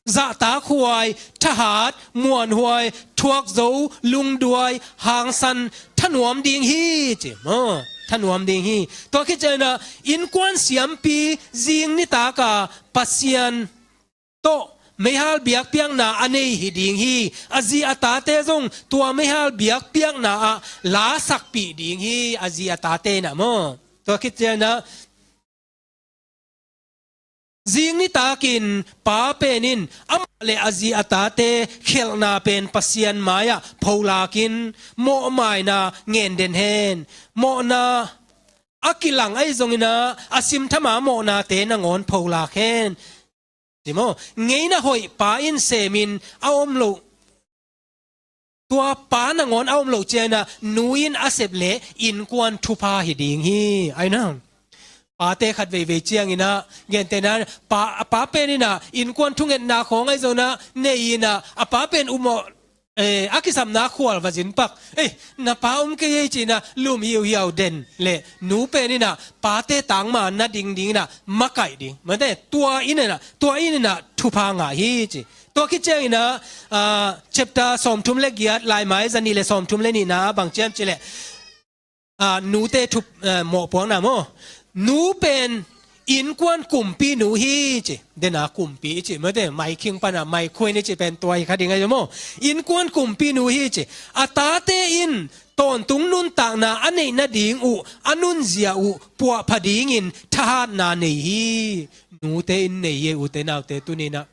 zahtak huai, thahat, muanhuai, thuakzo, lungduai, hangsan, thanuam ding hi ci maw, thanuam ding hi. Tua khit cianginah innkuan siampi zing nitak a Pasian tawh meihal biakpiakna a nei hi ding hi. A zi a tate zong tua meihal biakpiakna ah lasakpih ding hi, a zi a tate inah maw. Tua khit cianginah zing nitakin pa pen in amah le a zi a tate khelhna pen Pasian mai-ah pholakin mawhmaina ngen den hen. Mawhna a kilang ahi zonginah a simthama mawhnate nangawn pholak hen. Ci maw? Ngeina hoih pa in semin a om loh, tua pa nangawn a om loh cianginah nu in a sep le innkuan thupha hi ding hi. Ai na, pate khat veivei cianginah gentehna pa, pa pen inah innkuan thungetna khawng ahi zonginah nei inah a pa pen umawh, eh, a kisapna khual va zin pak. Eh, na pa om kei ei cinah lum hiuhiau den le nu pen inah pate tangma na ding dinginah makaih ding. Mate, tua in inah, tua in inah thupha ngah hi ci. Tua khit cianginah, ah, chapter sawmthum le giat, laimai zanih le sawmthum le nihna ah bang ci hiam cileh, ah, nute thup, ah, mawhpuakna maw. Nu pen innkuan kumpinu hi ci. Dena kumpi i ci, mate, maikhing pana maikhuin i ci pen tua hi kha ding ahi maw. Innkuan kumpinu hi ci. A tate in tawntung nuntakna a neih nading uh, a nunzia uh puahpha dingin thahatna nei hi. Nute in nei hi, ute naute, tuninah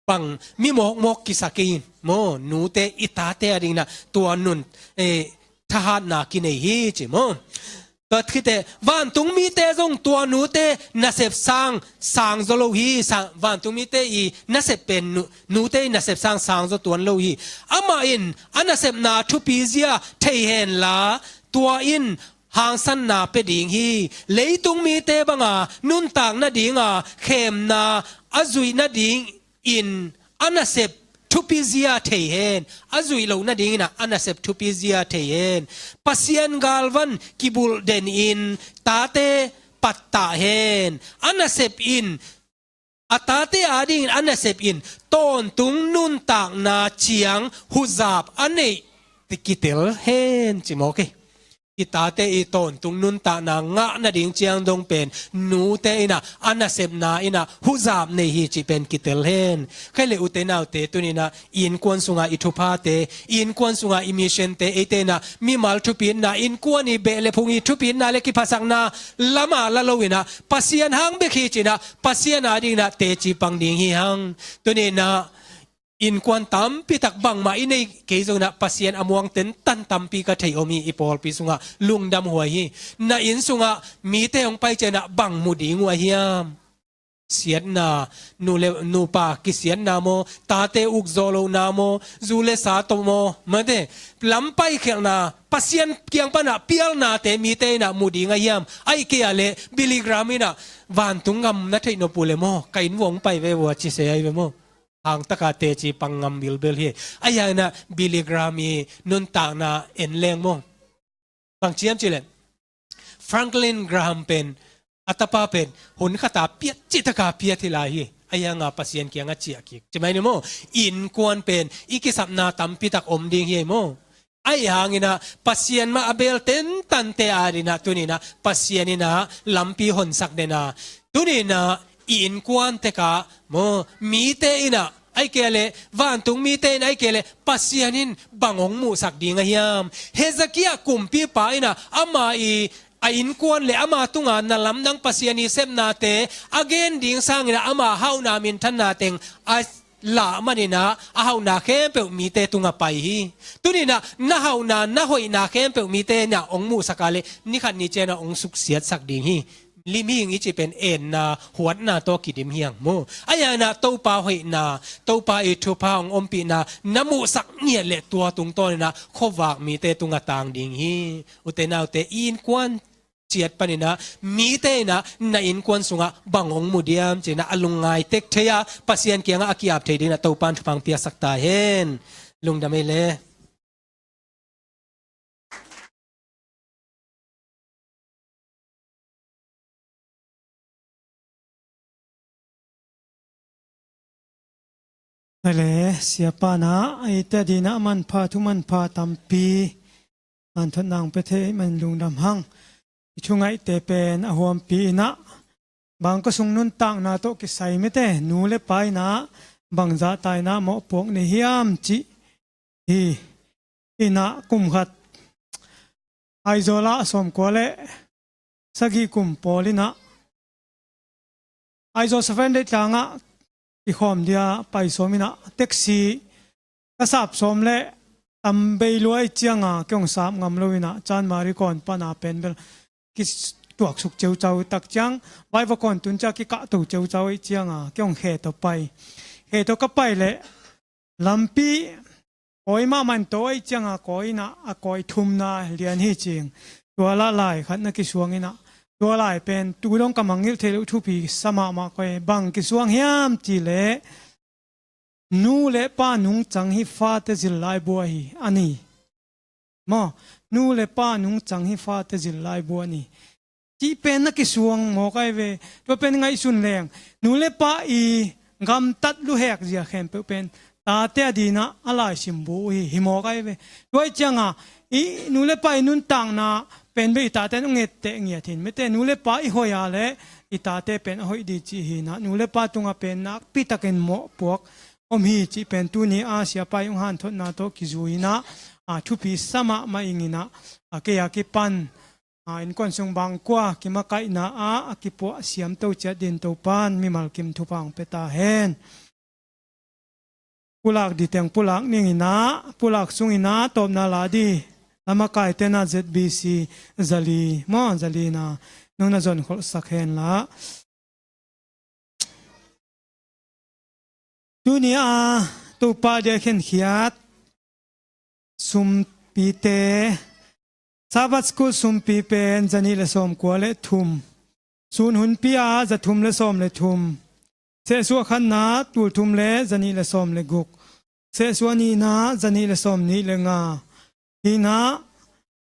bang mi mawkmawk kisa kei in maw, nute i tate a dinginah tua nun, eh, thahatna kinei hi ci maw. Tua khite, vantung mite zong tua nute nasep sang sangzaw lo hi. Sa-, vantung mite i nasep pen nu-, nute i nasep sang sangzaw tuan lo hi. Amah in a nasepna thupizia thei henla, tua in hangsanna pia ding hi. Leitung mite banga nuntak nadinga khemna a zuih nadingin a nasep thupizia thei hen. A zuih loh nadinginah a nasep thupizia thei hen. Pasian galvan kibulh denin tate pattah hen. A nasep in, a tate adingin a nasep in tawntung nuntakna ciang huzap a neih kitel hen ci mawk hi. I tate i tawntung nuntakna ngah nading ciang dong pen nute inah a nasepna inah huzap nei hi cih pen kitel hen. Khai le ute naute, tuninah innkuan sungah i thuphate, innkuan sungah i missionte, eite inah mimal thupitna, innkuan i beh le phung i thupitna le kiphasakna lamah la lo inah Pasian hang bek hi cinah Pasian adinginah teci pang ding hi hang. Tuninah innkuan tampitak bangmah i nei kei zonginah Pasian a muang tentan tampi ka thei om hi. I pawlpi sungah lungdam huai hi. Na inn sungah mite hong pai cianginah bang mu ding uh a hiam? siatna, nu le nupa kisiatna maw, tate ukzawh lohna maw, zu le sa tawh maw, mate, lam paikhialhna, Pasian kiang panah pialnate mite inah mu ding a hiam? Ahih kei a leh Billy Graham inah vantung ngam na theih nop uh le maw, ka inn vuah hong pai ve vua ci se ahi ve maw. Hangtaka teci pang ngam bilbel hi. Ahi hanginah Billy Graham i nuntakna en leng maw. Bang ciam cileh Franklin Graham pen a tapa pen hun khata piat cihtaka piat hi lai hi. Ahi hanga Pasian kianga ciah kik ci mai ni maw. Innkuan pen i kisapna tampitak om ding hi maw. Ahi hanginah Pasian mah a bel tentante adinah tuninah Pasian inah lampi honsak dena tuninah i innkuan tekah maw, mite inah ahih kei leh vantung mite in ahih kei leh Pasian in bang hong muhsak ding a hiam? Hezekiah kumpipa inah ama i a innkuan le ama tunga na lamdang Pasian i sepnate a gen ding sanginah ama hauhna minthanna teng a lah maninah a hauhna khempeuh mite tunga pai hi. Tuninah na hauhna na hoihna khempeuh mite inah hong muhsak a leh nikhat ni cianah hong suksiatsak ding hi. Limhing i cih pen enna huatna tawh kidim hiang maw. Ahi hanginah Topa hoihna, Topa i thupha hong ompihna na muhsak ngiat leh tua tungtawninah khuavak mite tunga tang ding hi. Ute naute, i innkuan ciat paninah mite inah na innkuan sungah bang hong mu diam cinah a lungngai tek thei a Pasian kiangah a ki-ap thei dinginah Topa in thupha hong piaksak ta hen. Lungdam ei le. Hale, siapa inah eite dinah manpha, thu manpha tampi hanthotna hong pia thei man lungdam hang. I thungaihte pen a huampi inah bang ka sung nuntakna tawh kisai mite, nu le pa inah bang zahta inah mawhpuak nei hiam cih hi. Inah kum khat Aizawl ah sawmkua le sagih kum pawl inah Aizawl Seven Day tlangah kikhawm dia pai sawm inah taxi ka sap sawm le tam bei lua ahih cianga kei hong sap ngam lo inah Chanmari kawn pana pen bel kituaksuk ceucau tak ciang, vai va kawn tun ciang kikahto ceucau ahih cianga kei hong khe tawh pai. Khe tawh ka pai leh lampi kawi mahmah in to ahih cianga kawi inah a kawi thumna lian hi cing. Tua lah lai khat na kisuang inah tua lai pen tu dong ka mangngilh theih loh thupi sa mahmah koi. Bang kisuang hiam cihleh nu le pa nungcang hi fate zil lai bua hi a ni. Maw, nu le pa nungcang hi fate zil lai bua ni. Cih pen na kisuang mawk ahi ve. Tua pen ngaihsun leng nu le pa i gamtat luhek zia khempeuh pen tate a dinah a laisim bu uh hi, hi mawk ahi ve. Tua ahih cianga i nu le pa i nuntakna pen bel i tate in hong etteh ngiat hin. Mite, nu le pa i hoih a leh i tate pen a hoih ding cih hinah nu le pa tungah pen nakpitakin mawhpuak om hi cih pen tuni a siapa i hong hanthotna tawh kizui inah a thupi sa mahmah ing inah a kei a kipan a innkuan sung bangkua kimakaihna ah a kipuah siamto ciat din Topan mimal kim thupha hong pia ta hen. Pulak diteng pulak ning inah pulak sung inah tawpna la di lamakaite na Z B C zali maw, zali na nong na zonkholhsak henla. Tuni a Topa dia khenkhiat sumpite, Sabbath School sumpi pen zanih le sawmkua le thum. Sun hunpi a zathum le sawm le thum. Sehsuah khatna tulthum le zanih le sawm le guk. Sehsuah nihna zanih le sawm nih le nga. Hinah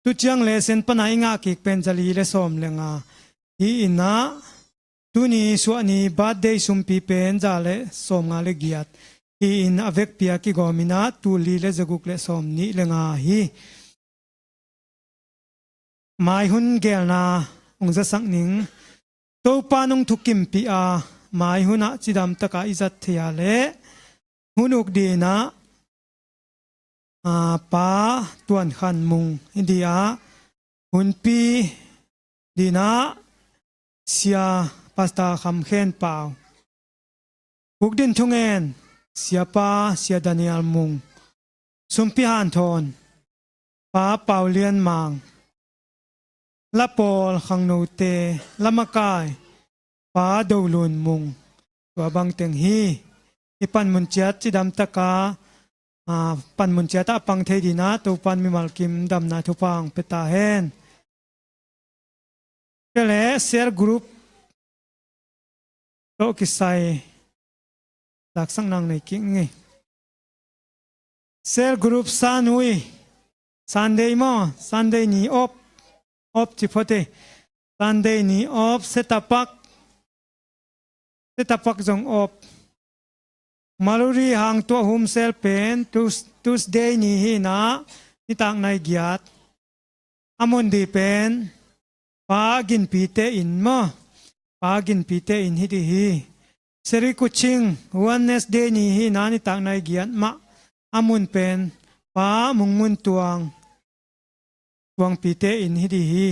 tuciang le sen pana i ngah kik pen zali le sawm le nga. Hi inah tuni suahni birthday sumpi pen za le sawmnga le giat. Hi in a vekpi a kigawm inah tulli le zaguk le sawm nih le nga hi. Mai hun gelna hong zasak ning. Topa nong thukimpih a mai hunah cidam taka i zat thei a leh hun uk dinah a, Pa Tuan Khan Mung hi di a, hunpi dinah Sia Pastor Kham Khen Pau, huk din thungen Siapa Sia Daniel Mung, sumpi hanthawn Pa Pau Lian Mang, lapawl khangnote lamakai Pa Do Lun Mung, Tua bang teng hi. I panmun ciat cidam taka, a, panmun ciat ah a pang thei dinah Topan mimal kim damna thupha hong pia ta hen. Kei le cell group tawh kisai laksakna nei kik ing ei. Cell group sanui, Sunday maw, Sunday ni off, off ci phot ei. Sunday ni off, Setapak, Setapak zong off. Maluri hang tuah hum cell pen Tues-, Tuesday ni hi inah nitak nai giat. A mun dih pen Pa Ginpite inn maw, Pa Ginpite inn hi dih hi. Seri Kuching Wednesday ni hi inah nitak nai giat mah. A mun pen Pa Mung Mun Tuang, Tuangpite inn hi dih hi.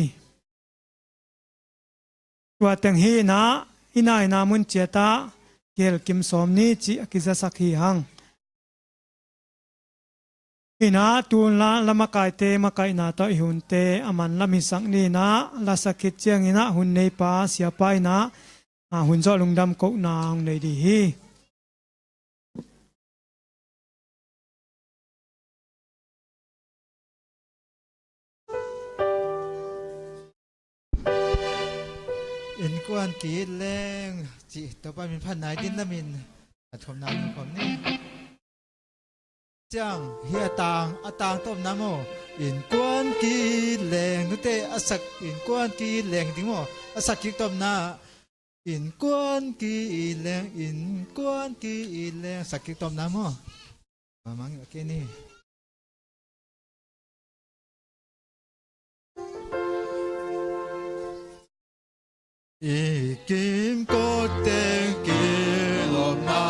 Tua teng hi inah i naina mun ciatah kihel kim sawm ni cih a kizasak hi hang. Inah tulna la makaite makaihna tawh i hunte a man lam hisak ni inah, la sak khit ciang inah hun neipa siapa inah, a, hun zawh lungdam kohna hong nei dih hi. Innkuan ki-it leng cih Topa min phat nai ding lamin a thawmna min khawm ni. Ciang hi a tang, a tang tawpna maw. Innkuan ki-it leng, nute a sak innkuan ki-it leng ding maw. A sak kik tawpna. Innkuan ki-it leng, innkuan ki-it leng. Sak kik tawpna maw. Mamang a kei ni. I kimkot teng kilawmna,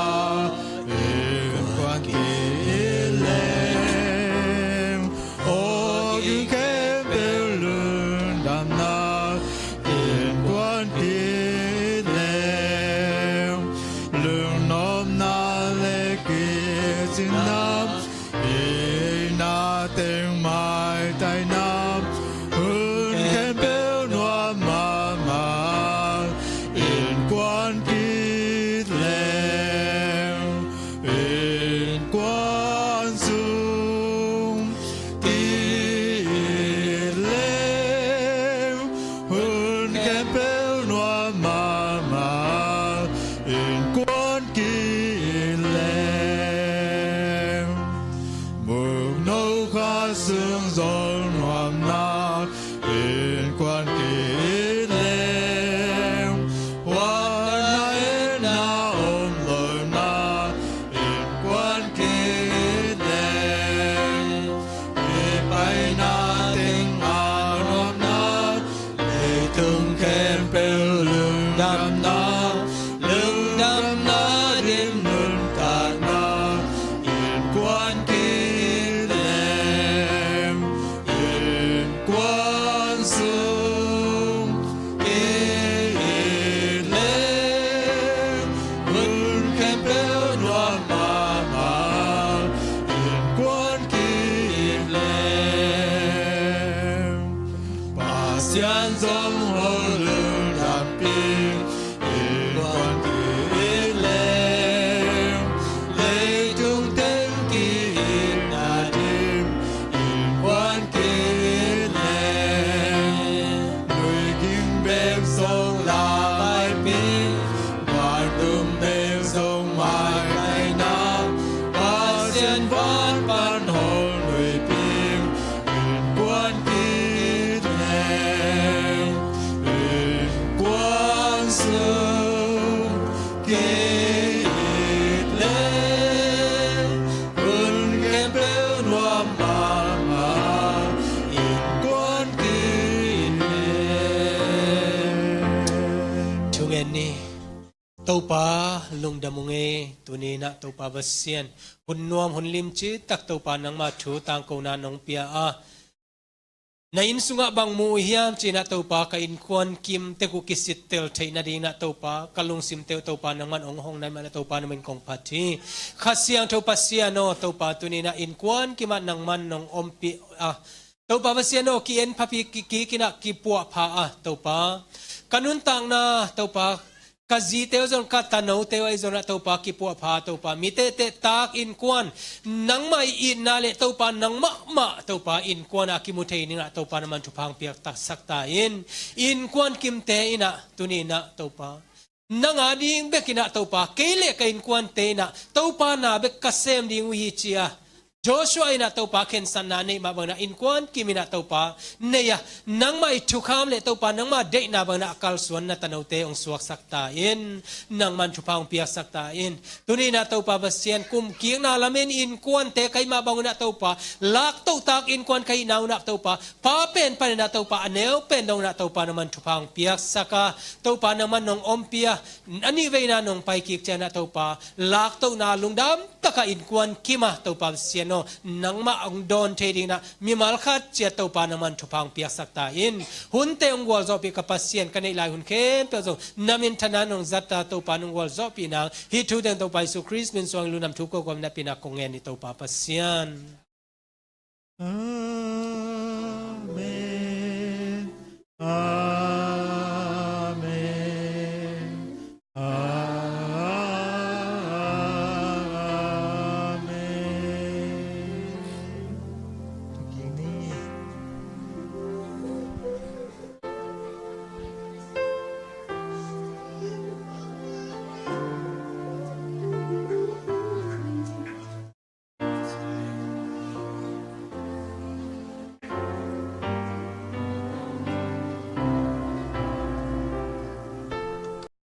innkuan ki-it leng. Aw, gim khempeuh lungdamna, innkuan ki-it leng. Lungnopna le kicinna, itna teng maitaina, hun khempeuh nuam mahmah, innkuan ki-it leng. Innkuan sung ki-it leng, hun khempeuh nuam mahmah, innkuan ki-it leng. Mukno kha sung zong nuamna, innkuan ki-it leng. Huatna etna om lohna, innkuan ki-it leng. I paina teng a nuamna, leitung khempeuh lungdamna, lungdamna dim nuntakna, innkuan ki-it leng. Innkuan sung ki-it leng, hun khempeuh nuam mahmah, innkuan ki-it leng. Pasian zong hong lungdampi, innkuan ki-it leng. Leitung teng ki-itna dim, innkuan ki-it leng. Nui ging bek zong lamaipi, vantung bek zong maitaina, Pasian van pan hong nuipi, innkuan ki-it leng. Innkuan sung ki-it leng, hun khempeuh nuam mahmah, innkuan ki-it leng. Thungen ni. Topa lungdam ung ei. Tuni inah Topa Pasian, hun nuam hun limci tak Topa nangma thu tangkona nong pia a, na inn sungah bang mu uh hiam ci inah Topa, ka innkuan kim tek uh kisittel theih nading inah Topa, ka lungsim teuh Topa nangman hong hong nai mah inah Topa na min kong phat hi. Kha Siangtho Pasian aw Topa, tuni inah innkuan kimah nangman nong ompih a, Topa Pasian aw, ki-en phapi ki, ki, kik inah kipuah pha a Topa, ka nuntakna Topa, ka zite uh zong, ka tanote uh ahi zongin ah Topa kipuahpha Topa. Mi tehteh tak innkuan, nangmah i itna le Topa nangmah mah Topa innkuan a kimu thei dingin ah Topa nangman thupha hong piaksak ta in. Innkuan kimte in ah tuni in ah Topa, nang a ding bek in ah Topa, kei le ka innkuante in ah Topa na bek ka sem ding uh hi ci-a Joshua in ah Topa khensatna a neih mah bangin ah innkuan kim in ah Topa nei a, nangmah i thukham le Topa nangmah deihna bangin ah a kalsuan na tanote hong suaksak ta in. Nangman thupha hong piaksak ta in. Tuni in ah Topa Pasian, kum kikna lamin innkuante ka hih mah bangin ah Topa, laktohtak innkuan ka hihna un ah Topa, pa pen panin ah Topa, a neu pen dongin ah Topa nangman thupha hong piaksak a, Topa nangman nong ompih a, a nih veina nong pai kik ciangin ah Topa, laktohna lungdam taka innkuan kim a Topa Pasian aw, nangmah hong dawn thei dingin ah mimal khat ciat Topa nangman thupha hong piaksak ta in. Hunte hong gualzawhpih ka Pasian, ka neih lai hun khempeuh zong na minthanna nong zat a, Topa nong gualzawhpih nang, hih thu teng Topa Jesu Khrist min suangin lungdam thu kawkaw na pina kong ngen hi Topa Pasian.